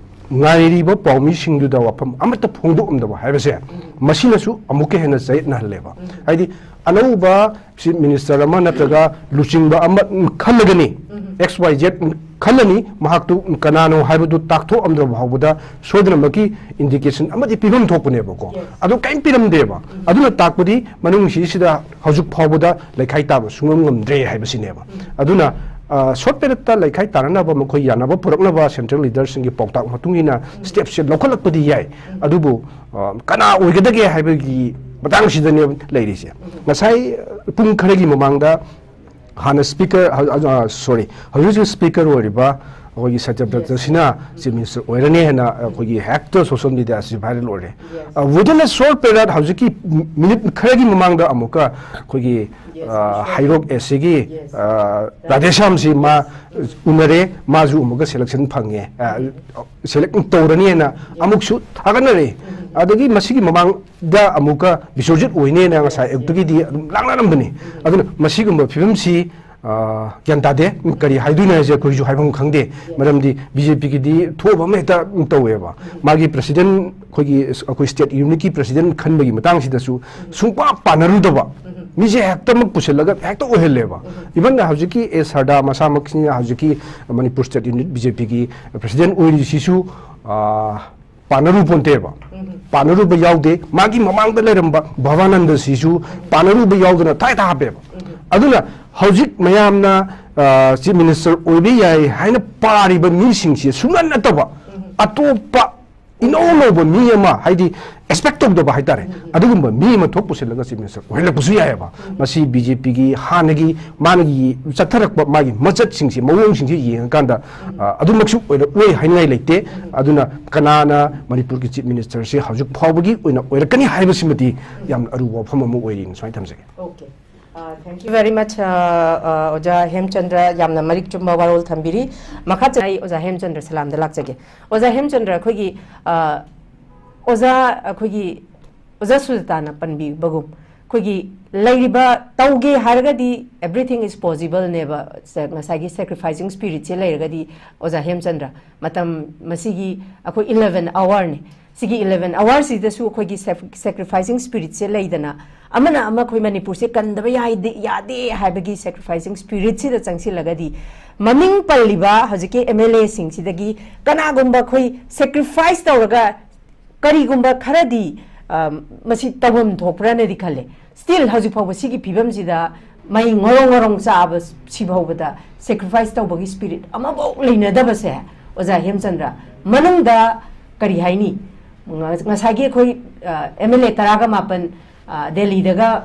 ꯉꯥꯏꯔꯤꯕ ꯄꯥꯎꯃꯤꯁꯤꯡꯗꯨꯗ ꯋꯥꯐꯝ ꯑꯃꯠꯇ ꯐꯣꯡꯗꯣꯛꯂꯝꯗꯕ ꯍꯥꯏꯕꯁꯦ, ꯃꯁꯤꯅꯁꯨ ꯑꯃꯨꯛꯀ ꯍꯦꯟꯅ ꯆꯌꯦꯠꯅꯍꯜꯂꯦꯕ꯫ ꯍꯥꯏꯗꯤ ꯑꯅꯧꯕ ꯆꯤꯐ ꯃꯤꯅꯤꯁꯇꯔ ꯑꯃ ꯅꯠꯇ꯭ꯔꯒ ꯂꯨꯆꯤꯡꯕ ꯑꯃ ꯈꯜꯂꯒꯅꯤ, ꯑꯦꯛꯁ ꯋꯥꯏ ꯖꯦꯠ ꯈꯜꯂꯅꯤ, ꯃꯍꯥꯛꯇꯨ ꯀꯅꯥꯅꯣ ꯍꯥꯏꯕꯗꯨ ꯇꯥꯛꯊꯣꯛꯑꯝꯗ꯭ꯔꯕ ꯐꯥꯎꯕꯗ ꯁꯣꯏꯗꯅꯃꯛꯀꯤ ꯏꯟꯗꯤꯀꯦꯁꯟ ꯑꯃꯗꯤ ꯄꯤꯐꯝ ꯊꯣꯛꯄꯅꯦꯕꯀꯣ꯫ ꯑꯗꯨ ꯀꯔꯤꯝ ꯄꯤꯔꯝꯗꯦꯕ꯫ ꯑꯗꯨꯅ ꯇꯥꯛꯄꯗꯤ ꯃꯅꯨꯡꯁꯤꯁꯤꯗ ꯍꯧꯖꯤꯛ ꯐꯥꯎꯕꯗ ꯂꯩꯈꯥꯏ ꯇꯥꯕ ꯁꯨꯡꯉꯝ ꯉꯝꯗ꯭ꯔꯦ ꯍꯥꯏꯕꯁꯤꯅꯦꯕ꯫ ꯑꯗꯨꯅ, ꯑ, ꯁꯣꯔꯠ ꯄꯦꯔꯦꯠꯇ ꯂꯩꯈꯥꯏ ꯇꯥꯅꯅꯕ ꯃꯈꯣꯏ ꯌꯥꯅꯕ ꯄꯨꯔꯛꯅꯕ ꯁꯦꯟꯇ꯭ꯔꯦꯜ ꯂꯤꯗꯔꯁꯤꯡꯒꯤ ꯄꯥꯎꯇꯥꯛ ꯃꯇꯨꯡ ꯏꯟꯅ ꯁ꯭ꯇꯦꯞꯁꯦ ꯂꯧꯈꯠꯂꯛꯄꯗꯤ ꯌꯥꯏ꯫ ꯑꯗꯨꯕꯨ, ꯑ, ꯀꯅꯥ ꯑꯣꯏꯒꯗꯒꯦ ꯍꯥꯏꯕꯒꯤ ꯃꯇꯥꯡꯁꯤꯗꯅꯦꯕ ꯂꯩꯔꯤꯁꯦ꯫ ꯉꯁꯥꯏ ꯄꯨꯡ ꯈꯔꯒꯤ ꯃꯃꯥꯡꯗ ꯍꯥꯟꯅ ꯁ꯭ꯄꯤꯀꯔ, ꯁꯣꯔꯤ, ꯍꯧꯖꯤꯛ ꯍꯧꯖꯤꯛ ꯁ꯭ꯄꯤꯀꯔ ꯑꯣꯏꯔꯤꯕ ꯑꯩꯈꯣꯏꯒꯤ ꯁꯇ꯭ꯌꯕ꯭ꯔꯇ ꯁꯤꯟꯍꯥ ꯆꯤꯐ ꯃꯤꯅꯤꯁꯇꯔ ꯑꯣꯏꯔꯅꯤ ꯍꯥꯏꯅ ꯑꯩꯈꯣꯏꯒꯤ ꯍꯦꯛꯇ ꯁꯣꯁꯤꯌꯦꯜ ꯃꯤꯗꯤꯌꯥ ꯑꯁꯤ ꯚꯥꯏꯔꯦꯜ ꯑꯣꯏꯔꯦ꯫ Within a short period, ꯍꯧꯖꯤꯛꯀꯤ ꯃꯤꯅꯤꯠ ꯈꯔꯒꯤ ꯃꯃꯥꯡꯗ ꯑꯃꯨꯛꯀ ꯑꯩꯈꯣꯏꯒꯤ, ꯑ, ꯍꯩꯔꯣꯛ ꯑꯦꯁ ꯁꯤꯒꯤ, ꯑ, ꯔꯥꯙꯦꯁ꯭ꯌꯥꯝꯁꯤ ꯃꯥ ꯎꯅꯔꯦ, ꯃꯥꯁꯨ ꯑꯃꯨꯛꯀ ꯁꯦꯂꯦꯛꯁꯟ ꯐꯪꯉꯦ, ꯑ, ꯁꯦꯂꯦꯛ ꯇꯧꯔꯅꯤ ꯍꯥꯏꯅ ꯑꯃꯨꯛꯁꯨ ꯊꯥꯒꯠꯅꯔꯦ꯫ ꯑꯗꯒꯤ ꯃꯁꯤꯒꯤ ꯃꯃꯥꯡꯗ ꯑꯃꯨꯛꯀ ꯕꯤꯁ꯭ꯋꯖꯤꯠ ꯑꯣꯏꯅꯦꯅ ꯉꯁꯥꯏ ꯑꯌꯨꯛꯇꯒꯤꯗꯤ ꯑꯗꯨꯝ ꯂꯥꯡꯅꯔꯝꯕꯅꯤ꯫ ꯑꯗꯨꯅ ꯃꯁꯤꯒꯨꯝꯕ ꯐꯤꯕꯝꯁꯤ, ꯑ, ꯒ꯭ꯌꯥꯟ ꯇꯥꯗꯦ꯫ ꯀꯔꯤ ꯍꯥꯏꯗꯣꯏꯅꯣ ꯍꯥꯏꯁꯦ ꯑꯩꯈꯣꯏꯁꯨ ꯍꯥꯏꯐꯝ ꯈꯪꯗꯦ꯫ ꯃꯔꯝꯗꯤ ꯕꯤ ꯖꯦ ꯄꯤꯒꯤꯗꯤ ꯊꯣꯛꯑꯕ ꯑꯃ ꯍꯦꯛꯇ ꯇꯧꯋꯦꯕ꯫ ꯃꯥꯒꯤ ꯄ꯭ꯔꯁꯤꯗꯦꯟ, ꯑꯩꯈꯣꯏꯒꯤ, ꯑꯩꯈꯣꯏ ꯁ꯭ꯇꯦꯠ ꯌꯨꯅꯤꯠꯀꯤ ꯄ꯭ꯔꯁꯤꯗꯦꯟ ꯈꯟꯕꯒꯤ ꯃꯇꯥꯡꯁꯤꯗꯁꯨ ꯁꯨꯡꯄꯥ ꯄꯥꯟꯅꯔꯨꯗꯕ ꯃꯤꯁꯦ ꯍꯦꯛꯇꯃꯛ ꯄꯨꯁꯤꯜꯂꯒ ꯍꯦꯛꯇ ꯑꯣꯏꯍꯜꯂꯦꯕ꯫ ꯏꯚꯟ ꯍꯧꯖꯤꯛꯀꯤ ꯑꯦ ꯁꯔꯗꯥ ꯃꯁꯥꯃꯛꯁꯤꯅ ꯍꯧꯖꯤꯛꯀꯤ Manipur state unit B J ꯄꯤꯒꯤ ꯄ꯭ꯔꯁꯤꯗꯦꯟ ꯑꯣꯏꯔꯤꯁꯤꯁꯨ, ꯑ, ꯄꯥꯟꯅꯔꯨ ꯄꯣꯟꯇꯦꯕ꯫ ꯄꯥꯟꯅꯔꯨꯕ ꯌꯥꯎꯗꯦ꯫ ꯃꯥꯒꯤ ꯃꯃꯥꯡꯗ ꯂꯩꯔꯝꯕ ꯚꯕꯥꯅꯟꯗ ꯁꯤꯁꯨ ꯄꯥꯟꯅꯔꯨꯕ ꯌꯥꯎꯗꯅ ꯊꯥꯏ ꯊꯥ ꯍꯥꯞꯄꯦꯕ꯫ ꯑꯗꯨꯅ ꯍꯧꯖꯤꯛ ꯃꯌꯥꯝꯅ, ꯑ, ꯆꯤꯐ ꯃꯤꯅꯤꯁꯇꯔ ꯑꯣꯏꯕ ꯌꯥꯏ ꯍꯥꯏꯅ ꯄꯥꯔꯤꯕ ꯃꯤꯁꯤꯡꯁꯦ ꯁꯨꯡꯅꯠ ꯅꯠꯇꯕ ꯑꯇꯣꯞꯄ ꯏꯅꯧ ꯅꯧꯕ ꯃꯤ ꯑꯃ, ꯍꯥꯏꯗꯤ ꯑꯦꯛꯁꯄꯦꯛ ꯇꯧꯗꯕ ꯍꯥꯏꯇꯥꯔꯦ, ꯑꯗꯨꯒꯨꯝꯕ ꯃꯤ ꯑꯃ ꯊꯣꯛ ꯄꯨꯁꯤꯜꯂꯒ ꯆꯤꯐ ꯃꯤꯅꯤꯁꯇꯔ ꯑꯣꯏꯍꯜꯂꯛꯄꯁꯨ ꯌꯥꯏꯑꯕ꯫ ꯃꯁꯤ ꯕꯤ ꯖꯦ ꯄꯤꯒꯤ ꯍꯥꯟꯅꯒꯤ ꯃꯥꯒꯤ ꯆꯠꯊꯔꯛꯄ ꯃꯥꯒꯤ ꯃꯆꯠꯁꯤꯡꯁꯦ, ꯃꯑꯣꯡꯁꯤꯡꯁꯦ ꯌꯦꯡꯉꯀꯥꯟꯗ, ꯑ, ꯑꯗꯨꯃꯛꯁꯨ ꯑꯣꯏꯔꯛꯂꯣꯏ ꯍꯥꯏꯅꯤꯡꯉꯥꯏ ꯂꯩꯇꯦ꯫ ꯑꯗꯨꯅ ꯀꯅꯥꯅ ꯃꯅꯤꯄꯨꯔꯒꯤ ꯆꯤꯐ ꯃꯤꯅꯤꯁꯇꯔꯁꯦ ꯍꯧꯖꯤꯛ ꯐꯥꯎꯕꯒꯤ ꯑꯣꯏꯅ ꯑꯣꯏꯔꯛꯀꯅꯤ ꯍꯥꯏꯕꯁꯤꯃꯗꯤ ꯌꯥꯝꯅ ꯑꯔꯨꯕ ꯋꯥꯐꯝ ꯑꯃ ꯑꯣꯏꯔꯤꯅ ꯁꯨꯃꯥꯏꯅ ꯊꯝꯖꯒꯦ꯫ Okay. Uh, thank you very much, uh, uh, ꯑꯣꯖꯥ ꯍꯦꯝꯆꯟꯗ꯭ꯔ, ꯌꯥꯝꯅ ꯃꯔꯤꯛ ꯆꯨꯝꯕ ꯋꯥꯔꯣꯜ ꯊꯝꯕꯤꯔꯤ꯫ ꯃꯈꯥ ꯆꯠꯊ-, ꯑꯩ ꯑꯣꯖꯥ ꯍꯦꯝꯆꯟꯗ꯭ꯔ ꯁꯂꯥꯝꯗ ꯂꯥꯛꯆꯒꯦ꯫ ꯑꯣꯖꯥ ꯍꯦꯝꯆꯟꯗ꯭ꯔ, ꯑꯩꯈꯣꯏꯒꯤ, ꯑ, ꯑꯣꯖꯥ, ꯑꯩꯈꯣꯏꯒꯤ ꯑꯣꯖꯥ ꯁꯨꯖꯥꯇꯥꯅ ꯄꯟꯕꯤꯕꯒꯨꯝ, ꯑꯩꯈꯣꯏꯒꯤ ꯂꯩꯔꯤꯕ, ꯇꯧꯒꯦ ꯍꯥꯏꯔꯒꯗꯤ everything is possibleꯅꯦꯕ꯫ ꯁ-, ꯉꯁꯥꯏꯒꯤ sacrificing spiritꯁꯦ ꯂꯩꯔꯒꯗꯤ, ꯑꯣꯖꯥ ꯍꯦꯝꯆꯟꯗ꯭ꯔ, ꯃꯇꯝ ꯃꯁꯤꯒꯤ ꯑꯩꯈꯣꯏ eleven hourꯅꯤ꯫ ꯁꯤꯒꯤ eleven hourꯁꯤꯗꯁꯨ ꯑꯩꯈꯣꯏꯒꯤ sac-, sacrificing spiritꯁꯦ ꯂꯩꯗꯅ, ꯑꯃꯅ ꯑꯃ ꯑꯩꯈꯣꯏ ꯃꯅꯤꯄꯨꯔꯁꯦ ꯀꯟꯗꯕ ꯌꯥꯏꯗꯦ-, ꯌꯥꯗꯦ ꯍꯥꯏꯕꯒꯤ sacrificing spiritꯁꯤꯗ ꯆꯪꯁꯤꯜꯂꯒꯗꯤ, ꯃꯃꯤꯡ ꯄꯜꯂꯤꯕ ꯍꯧꯖꯤꯛꯀꯤ ꯑꯦꯝ ꯑꯦꯜ ꯑꯦꯁꯤꯡꯁꯤꯗꯒꯤ ꯀꯅꯥꯒꯨꯝꯕ ꯑꯩꯈꯣꯏ sacrifice ꯇꯧꯔꯒ ꯀꯔꯤꯒꯨꯝꯕ ꯈꯔꯗꯤ, ꯑ, ꯃꯁꯤ ꯇꯧꯐꯝ ꯊꯣꯛꯄ꯭ꯔꯥꯅꯗꯤ ꯈꯜꯂꯦ꯫ Still ꯍꯧꯖꯤꯛ ꯐꯥꯎꯕ ꯁꯤꯒꯤ ꯐꯤꯕꯝꯁꯤꯗ ꯃꯩ ꯉꯣꯔꯣꯡ ꯉꯣꯔꯣꯡ ꯆꯥꯕ ꯁꯤ ꯐꯥꯎꯕꯗ sacrifice ꯇꯧꯕꯒꯤ spirit ꯑꯃꯐꯥꯎ ꯂꯩꯅꯗꯕꯁꯦ, ꯑꯣꯖꯥ ꯍꯦꯝꯆꯟꯗ꯭ꯔ, ꯃꯅꯨꯡꯗ ꯀꯔꯤ ꯍꯥꯏꯅꯤ, ꯉ-, ꯉꯁꯥꯏꯒꯤ ꯑꯩꯈꯣꯏ, ꯑ, ꯑꯦꯝ ꯑꯦꯜ ꯑꯦ ꯇꯔꯥꯒ ꯃꯥꯄꯟ ꯑ, ꯗꯦꯜꯂꯤꯗꯒ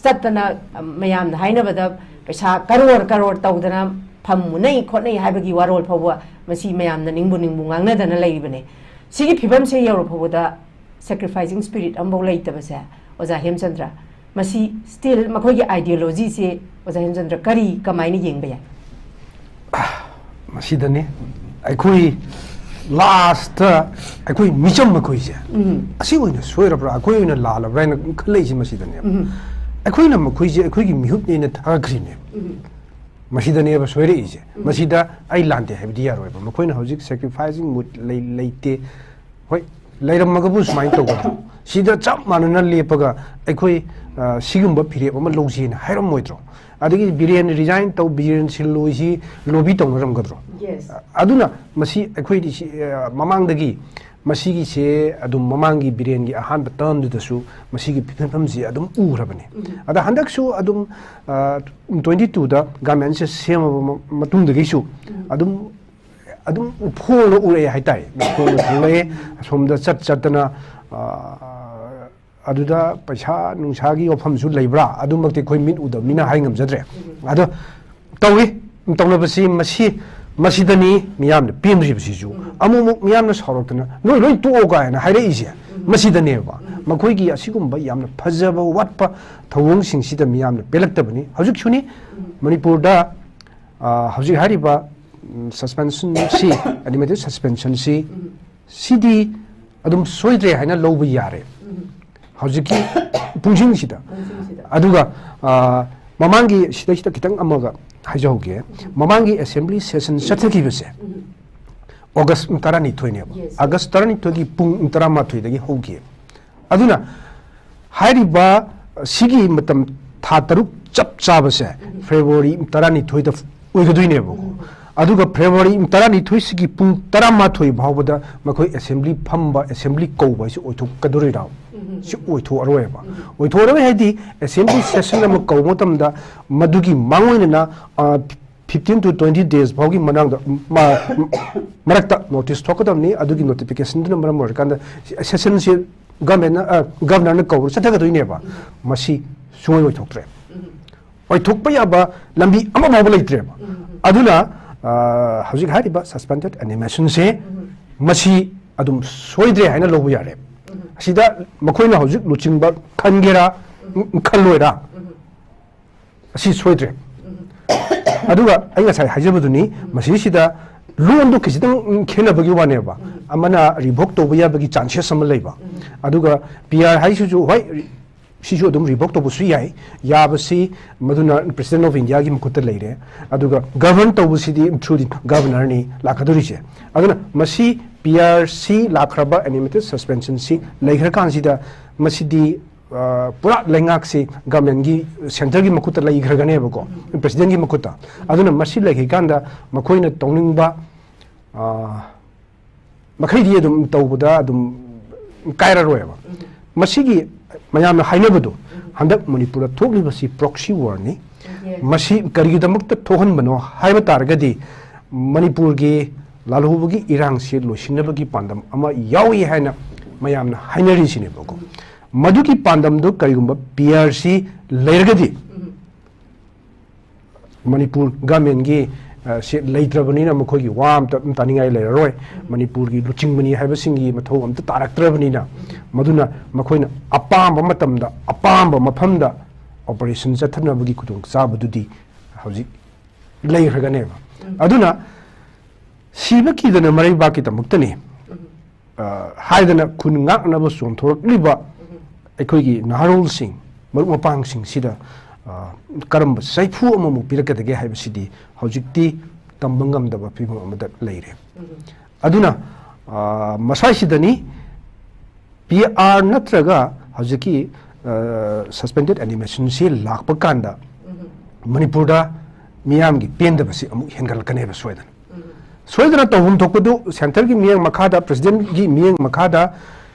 ꯆꯠꯇꯅ, ꯑ, ꯃꯌꯥꯝꯅ ꯍꯥꯏꯅꯕꯗ ꯄꯩꯁꯥ ꯀꯔꯣꯔ ꯀꯔꯣꯔ ꯇꯧꯗꯅ ꯐꯝꯃꯨꯅꯩ ꯈꯣꯠꯅꯩ ꯍꯥꯏꯕꯒꯤ ꯋꯥꯔꯣꯜ ꯐꯥꯎꯕ ꯃꯁꯤ ꯃꯌꯥꯝꯅ ꯅꯤꯡꯕꯨ ꯅꯤꯡꯕꯨ ꯉꯥꯡꯅꯗꯅ ꯂꯩꯔꯤꯕꯅꯦ꯫ ꯁꯤꯒꯤ ꯐꯤꯕꯝꯁꯦ ꯌꯧꯔ ꯐꯥꯎꯕꯗ sacrificing spirit ꯑꯃꯐꯥꯎ ꯂꯩꯇꯕꯁꯦ, ꯑꯣꯖꯥ ꯍꯦꯝꯆꯟꯗ꯭ꯔ, ꯃꯁꯤ still ꯃꯈꯣꯏꯒꯤ ideologyꯁꯦ, ꯑꯣꯖꯥ ꯍꯦꯝꯆꯟꯗ꯭ꯔ, ꯀꯔꯤ, ꯀꯃꯥꯏꯅ ꯌꯦꯡꯕ ꯌꯥꯏ? ꯃꯁꯤꯗꯅꯤ ꯑꯩꯈꯣꯏ lastꯇ ꯑꯩꯈꯣꯏ ꯃꯤꯆꯝ ꯑꯩꯈꯣꯏꯁꯦ, ꯎꯝ꯫ ꯑꯁꯤ ꯑꯣꯏꯅ ꯁꯣꯏꯔꯕ꯭ꯔꯥ, ꯑꯩꯈꯣꯏ ꯑꯣꯏꯅ ꯂꯥꯜꯂꯕ꯭ꯔꯥ ꯍꯥꯏꯅ ꯈꯜꯂꯛꯏꯁꯦ ꯃꯁꯤꯗꯅꯦꯕ꯫ ꯎꯝ꯫ ꯑꯩꯈꯣꯏꯅ ꯃꯈꯣꯏꯁꯦ ꯑꯩꯈꯣꯏꯒꯤ ꯃꯤꯍꯨꯠꯅꯦꯅ ꯊꯥꯒꯠꯈ꯭ꯔꯤꯅꯦꯕ꯫ ꯎꯝ꯫ ꯃꯁꯤꯗꯅꯦꯕ ꯁꯣꯏꯔꯛꯏꯁꯦ꯫ ꯎꯝ꯫ ꯃꯁꯤꯗ ꯑꯩ ꯂꯥꯟꯗꯦ ꯍꯥꯏꯕꯗꯤ ꯌꯥꯔꯣꯏꯕ꯫ ꯃꯈꯣꯏꯅ ꯍꯧꯖꯤꯛ sacrificing mood ꯂꯩ-, ꯂꯩꯇꯦ꯫ ꯍꯣꯏ, ꯂꯩꯔꯝꯃꯒꯕꯨ ꯁꯨꯃꯥꯏꯅ ꯇꯧꯒꯗ꯭ꯔꯣ? ꯁꯤꯗ ꯆꯞ ꯃꯥꯟꯅꯅ ꯂꯦꯞꯄꯒ ꯑꯩꯈꯣꯏ, ꯑ, ꯁꯤꯒꯨꯝꯕ ꯐꯤꯔꯦꯞ ꯑꯃ ꯂꯧꯁꯦꯅ ꯍꯥꯏꯔꯝꯃꯣꯏꯗ꯭ꯔꯣ? ꯑꯗꯒꯤ ꯕꯤꯔꯦꯟ resign ꯇꯧ, ꯕꯤꯔꯦꯟ ꯁꯤꯜꯂꯣꯏꯁꯤ lobby ꯇꯧꯅꯔꯝꯒꯗ꯭ꯔꯣ? Yes. ꯑꯗꯨꯅ ꯃꯁꯤ ꯑꯩꯈꯣꯏꯗꯤ ꯁꯤ, ꯑ, ꯃꯃꯥꯡꯗꯒꯤ ꯃꯁꯤꯒꯤꯁꯦ ꯑꯗꯨꯝ ꯃꯃꯥꯡꯒꯤ ꯕꯤꯔꯦꯟꯒꯤ ꯑꯍꯥꯟꯕ termꯗꯨꯗꯁꯨ ꯃꯁꯤꯒꯤ ꯐꯤꯕꯝꯁꯦ ꯑꯗꯨꯝ ꯎꯈ꯭ꯔꯕꯅꯦ꯫ ꯎꯝ꯫ ꯑꯗ ꯍꯟꯗꯛꯁꯨ ꯑꯗꯨꯝ, ꯑ, twenty twoꯗ governmentꯁꯦ ꯁꯦꯝꯃꯕ ꯃ-, ꯃꯇꯨꯡꯗꯒꯤꯁꯨ ꯎꯝ꯫ ꯑꯗꯨꯝ, ꯑꯗꯨꯝ ꯎꯐꯣꯜꯅ ꯎꯔꯛꯑꯦ ꯍꯥꯏꯇꯥꯔꯦ꯫ ꯎꯐꯣꯜꯅ ꯊꯣꯛꯂꯛꯑꯦ꯫ ꯑꯁꯣꯝꯗ ꯆꯠ ꯆꯠꯇꯅ, ꯑ, ꯑꯗꯨꯗ ꯄꯩꯁꯥ ꯅꯨꯡꯁꯥꯒꯤ ꯋꯥꯐꯝꯁꯨ ꯂꯩꯕ꯭ꯔꯥ? ꯑꯗꯨꯃꯛꯇꯤ ꯑꯩꯈꯣꯏ ꯃꯤꯠ ꯎꯗꯕꯅꯤꯅ ꯍꯥꯏ ꯉꯝꯖꯗ꯭ꯔꯦ꯫ ꯑꯗꯣ ꯇꯧꯏ, ꯇꯧꯅꯕꯁꯤ ꯃꯁꯤ, ꯃꯁꯤꯗꯅꯤ ꯃꯤꯌꯥꯝꯅ ꯄꯦꯟꯗ꯭ꯔꯤꯕꯁꯤꯁꯨ꯫ ꯑꯃꯨꯛ ꯑꯃꯨꯛ ꯃꯤꯌꯥꯝꯅ ꯁꯥꯎꯔꯛꯇꯅ "ꯅꯣꯏ ꯂꯣꯏ ꯇꯣꯛꯑꯣ" ꯀꯥꯏꯅ ꯍꯥꯏꯔꯛꯏꯁꯦ ꯃꯁꯤꯗꯅꯦꯕ꯫ ꯃꯈꯣꯏꯒꯤ ꯑꯁꯤꯒꯨꯝꯕ ꯌꯥꯝꯅ ꯐꯖꯕ ꯋꯥꯠꯄ ꯊꯧꯑꯣꯡꯁꯤꯡꯁꯤꯗ ꯃꯤꯌꯥꯝꯅ ꯄꯦꯜꯂꯛꯇꯕꯅꯤ꯫ ꯍꯧꯖꯤꯛꯁꯨꯅꯤ ꯃꯅꯤꯄꯨꯔꯗ, ꯑ, ꯍꯧꯖꯤꯛ ꯍꯥꯏꯔꯤꯕ, ꯎꯝ, suspensionꯁꯤ, administrative suspensionꯁꯤ, ꯎꯝ꯫ ꯁꯤꯗꯤ ꯑꯗꯨꯝ ꯁꯣꯏꯗ꯭ꯔꯦ ꯍꯥꯏꯅ ꯂꯧꯕ ꯌꯥꯔꯦ꯫ ꯎꯝ꯫ ꯍꯧꯖꯤꯛꯀꯤ ꯄꯨꯡꯁꯤꯡꯁꯤꯗ꯫ ꯄꯨꯡꯁꯤꯡꯁꯤꯗ꯫ ꯑꯗꯨꯒ, ꯑ, ꯃꯃꯥꯡꯒꯤ ꯁꯤꯗꯩꯁꯤꯗ ꯈꯤꯇꯪ ꯑꯃꯒ ꯍꯥꯏꯖꯍꯧꯒꯦ꯫ ꯃꯃꯥꯡꯒꯤ assembly session ꯆꯠꯊꯈꯤꯕꯁꯦ ꯎꯝ꯫ August ꯇꯔꯥꯅꯤꯊꯣꯏꯅꯦꯕ꯫ Yes, yes꯫ August ꯇꯔꯥꯅꯤꯊꯣꯏꯒꯤ ꯄꯨꯡ ꯇꯔꯥꯃꯥꯊꯣꯏꯗꯒꯤ ꯍꯧꯈꯤ꯫ ꯑꯗꯨꯅ ꯍꯥꯏꯔꯤꯕ ꯁꯤꯒꯤ ꯃꯇꯝ ꯊꯥ ꯇꯔꯨꯛ ꯆꯞ ꯆꯥꯕꯁꯦ ꯎꯝ꯫ February ꯇꯔꯥꯅꯤꯊꯣꯏꯗ ꯑꯣꯏꯒꯗꯣꯏꯅꯦꯕꯀꯣ꯫ ꯎꯝ꯫ ꯑꯗꯨꯒ February ꯇꯔꯥꯅꯤꯊꯣꯏꯁꯤꯒꯤ ꯄꯨꯡ ꯇꯔꯥꯃꯥꯊꯣꯏ ꯐꯥꯎꯕꯗ ꯃꯈꯣꯏ assembly ꯐꯝꯕ, assembly ꯀꯧꯕ ꯍꯥꯏꯁꯤ ꯑꯣꯏꯊꯣꯛꯀꯗꯣꯔꯤꯔꯥ? ꯎꯝ꯫ ꯁꯤ ꯑꯣꯏꯊꯣꯛꯑꯔꯣꯏꯕ꯫ ꯎꯝ꯫ ꯑꯣꯏꯊꯣꯛꯑꯔꯣꯏ ꯍꯥꯏꯗꯤ assembly session ꯑꯃ ꯀꯧꯕ ꯃꯇꯝꯗ ꯃꯗꯨꯒꯤ ꯃꯥꯡꯑꯣꯏꯅꯅ, ꯑ, fifteen to twenty days ꯐꯥꯎꯒꯤ ꯃꯅꯥꯡꯗ ꯃ-, ꯃꯔꯛꯇ notice ꯊꯣꯛꯀꯗꯕꯅꯤ꯫ ꯑꯗꯨꯒꯤ notificationꯗꯨꯅ ꯃꯔꯝ ꯑꯣꯏꯔꯀꯥꯟꯗ sessionꯁꯤ ꯒꯚꯔꯟꯃꯦꯟꯅ, ꯒꯚꯔꯅꯔꯅ ꯀꯧꯔ ꯆꯠꯊꯒꯗꯣꯏꯅꯦꯕ꯫ ꯃꯁꯤ ꯁꯨꯡꯑꯣꯏ ꯑꯣꯏꯊꯣꯛꯇ꯭ꯔꯦ꯫ ꯑꯣꯏꯊꯣꯛꯄ ꯌꯥꯕ ꯂꯝꯕꯤ ꯑꯃ ꯐꯥꯎꯕ ꯂꯩꯇ꯭ꯔꯦꯕ꯫ ꯑꯗꯨꯅ, ꯑ, ꯍꯧꯖꯤꯛ ꯍꯥꯏꯔꯤꯕ suspended animationꯁꯦ ꯃꯁꯤ ꯑꯗꯨꯝ ꯁꯣꯏꯗ꯭ꯔꯦ ꯍꯥꯏꯅ ꯂꯧꯕ ꯌꯥꯔꯦ꯫ ꯑꯁꯤꯗ ꯃꯈꯣꯏꯅ ꯍꯧꯖꯤꯛ ꯂꯨꯆꯤꯡꯕ ꯈꯟꯒꯦꯔꯥ, ꯈꯜꯂꯣꯏꯔꯥ, ꯑꯁꯤ ꯁꯣꯏꯗ꯭ꯔꯦ꯫ ꯑꯗꯨꯒ ꯑꯩ ꯉꯁꯥꯏ ꯍꯥꯏꯖꯕꯗꯨꯅꯤ, ꯃꯁꯤꯁꯤꯗ ꯂꯣꯟꯗꯣ ꯈꯤꯖꯤꯇꯪ ꯈꯦꯠꯅꯕꯒꯤ ꯋꯥꯅꯦꯕ꯫ ꯑꯃꯅ revoke ꯇꯧꯕ ꯌꯥꯕꯒꯤ chances ꯑꯃ ꯂꯩꯕ, ꯑꯗꯨꯒ P R ꯍꯥꯏꯁꯤꯁꯨ, ꯍꯣꯏ, ꯁꯤꯁꯨ ꯑꯗꯨꯝ revoke ꯇꯧꯕꯁꯨ ꯌꯥꯏ꯫ ꯌꯥꯕꯁꯤ ꯃꯗꯨꯅ President of Indiaꯒꯤ ꯃꯈꯨꯠꯇ ꯂꯩꯔꯦ꯫ ꯑꯗꯨꯒ govern ꯇꯧꯕꯁꯤꯗꯤ through the governorꯅꯤ ꯂꯥꯛꯀꯗꯧꯔꯤꯁꯦ꯫ ꯑꯗꯨꯅ ꯃꯁꯤ P R ꯁꯤ ꯂꯥꯛꯈ꯭ꯔꯕ, animated suspensionꯁꯤ ꯂꯩꯈ꯭ꯔꯀꯥꯟꯁꯤꯗ ꯃꯁꯤꯗꯤ, ꯑ, ꯄꯨꯔꯥ ꯂꯩꯉꯥꯛꯁꯤ governmentꯀꯤ, centreꯒꯤ ꯃꯈꯨꯠꯇ ꯂꯩꯈ꯭ꯔꯒꯅꯦꯕꯀꯣ, Presidentꯀꯤ ꯃꯈꯨꯠꯇ꯫ ꯑꯗꯨꯅ ꯃꯁꯤ ꯂꯩꯈꯤꯀꯥꯟꯗ ꯃꯈꯣꯏꯅ ꯇꯧꯅꯤꯡꯕ, ꯑ, ꯃꯈꯩꯗꯤ ꯑꯗꯨꯝ ꯇꯧꯕꯗ ꯑꯗꯨꯝ ꯀꯥꯏꯔꯔꯣꯏꯕ꯫ ꯃꯁꯤꯒꯤ ꯃꯌꯥꯝꯅ ꯍꯥꯏꯅꯕꯗꯣ, ꯍꯟꯗꯛ ꯃꯅꯤꯄꯨꯔꯗ ꯊꯣꯛꯂꯤꯕꯁꯤ proxy warꯅꯤ꯫ ꯃꯁꯤ ꯀꯔꯤꯒꯤꯗꯃꯛꯇ ꯊꯣꯛꯍꯟꯕꯅꯣ ꯍꯥꯏꯕ ꯇꯥꯔꯒꯗꯤ, ꯃꯅꯤꯄꯨꯔꯒꯤ ꯂꯥꯜꯍꯧꯕꯒꯤ ꯏꯔꯥꯡꯁꯤ ꯂꯣꯏꯁꯤꯟꯅꯕꯒꯤ ꯄꯥꯟꯗꯝ ꯑꯃ ꯌꯥꯎꯏ ꯍꯥꯏꯅ ꯃꯌꯥꯝꯅ ꯍꯥꯏꯅꯔꯤꯁꯤꯅꯦꯕꯀꯣ꯫ ꯃꯗꯨꯒꯤ ꯄꯥꯟꯗꯝꯗꯨ ꯀꯔꯤꯒꯨꯝꯕ P R ꯁꯤ ꯂꯩꯔꯒꯗꯤ, ꯃꯅꯤꯄꯨꯔ governmentꯀꯤ, ꯑ, ꯁꯤ ꯂꯩꯇ꯭ꯔꯕꯅꯤꯅ ꯃꯈꯣꯏꯒꯤ ꯋꯥ ꯑꯝꯇ ꯑꯗꯨꯝ ꯇꯥꯅꯤꯡꯉꯥꯏ ꯂꯩꯔꯔꯣꯏ꯫ ꯃꯅꯤꯄꯨꯔꯒꯤ ꯂꯨꯆꯤꯡꯕꯅꯤ ꯍꯥꯏꯕꯁꯤꯡꯒꯤ ꯃꯊꯧ ꯑꯝꯇ ꯇꯥꯔꯛꯇ꯭ꯔꯕꯅꯤꯅ, ꯃꯗꯨꯅ ꯃꯈꯣꯏꯅ ꯑꯄꯥꯝꯕ ꯃꯇꯝꯗ, ꯑꯄꯥꯝꯕ ꯃꯐꯝꯗ operation ꯆꯠꯊꯅꯕꯒꯤ ꯈꯨꯗꯣꯡꯆꯥꯕꯗꯨꯗꯤ ꯍꯧꯖꯤꯛ ꯂꯩꯈ꯭ꯔꯒꯅꯦꯕ꯫ ꯑꯗꯨꯅ ꯁꯤꯕ ꯀꯤꯗꯅ ꯃꯔꯩꯕꯥꯛꯀꯤꯗꯃꯛꯇꯅꯤ, ꯑ, ꯍꯥꯏꯗꯅ ꯈꯨꯟ ꯉꯥꯛꯅꯕ ꯆꯣꯡꯊꯣꯔꯛꯂꯤꯕ ꯑꯩꯈꯣꯏꯒꯤ ꯅꯍꯥꯔꯣꯜꯁꯤꯡ, ꯃꯔꯨꯞ ꯃꯄꯥꯡꯁꯤꯡꯁꯤꯗ, ꯑ, ꯀꯔꯝꯕ ꯆꯩꯐꯨ ꯑꯃꯃꯨꯛ ꯄꯤꯔꯛꯀꯗꯒꯦ ꯍꯥꯏꯕꯁꯤꯗꯤ ꯍꯧꯖꯤꯛꯇꯤ ꯇꯝꯕ ꯉꯝꯗꯕ ꯐꯤꯕꯝ ꯑꯃꯗ ꯂꯩꯔꯦ꯫ ꯑꯗꯨꯅ, ꯑ, ꯃꯁꯥꯏꯁꯤꯗꯅꯤ P R ꯅꯠꯇ꯭ꯔꯒ ꯍꯧꯖꯤꯛꯀꯤ, ꯑ, suspended animationꯁꯤ ꯂꯥꯛꯄ ꯀꯥꯟꯗ ꯃꯅꯤꯄꯨꯔꯗ ꯃꯤꯌꯥꯝꯒꯤ ꯄꯦꯟꯗꯕꯁꯤ ꯑꯃꯨꯛ ꯍꯦꯟꯒꯠꯂꯛꯀꯅꯦꯕ ꯁꯣꯏꯗꯅ꯫ ꯁꯣꯏꯗꯅ ꯇꯧꯐꯝ ꯊꯣꯛꯄꯗꯨ centreꯒꯤ ꯃꯤꯠꯌꯦꯡ ꯃꯈꯥꯗ, Presidentꯀꯤ ꯃꯤꯠꯌꯦꯡ ꯃꯈꯥꯗ,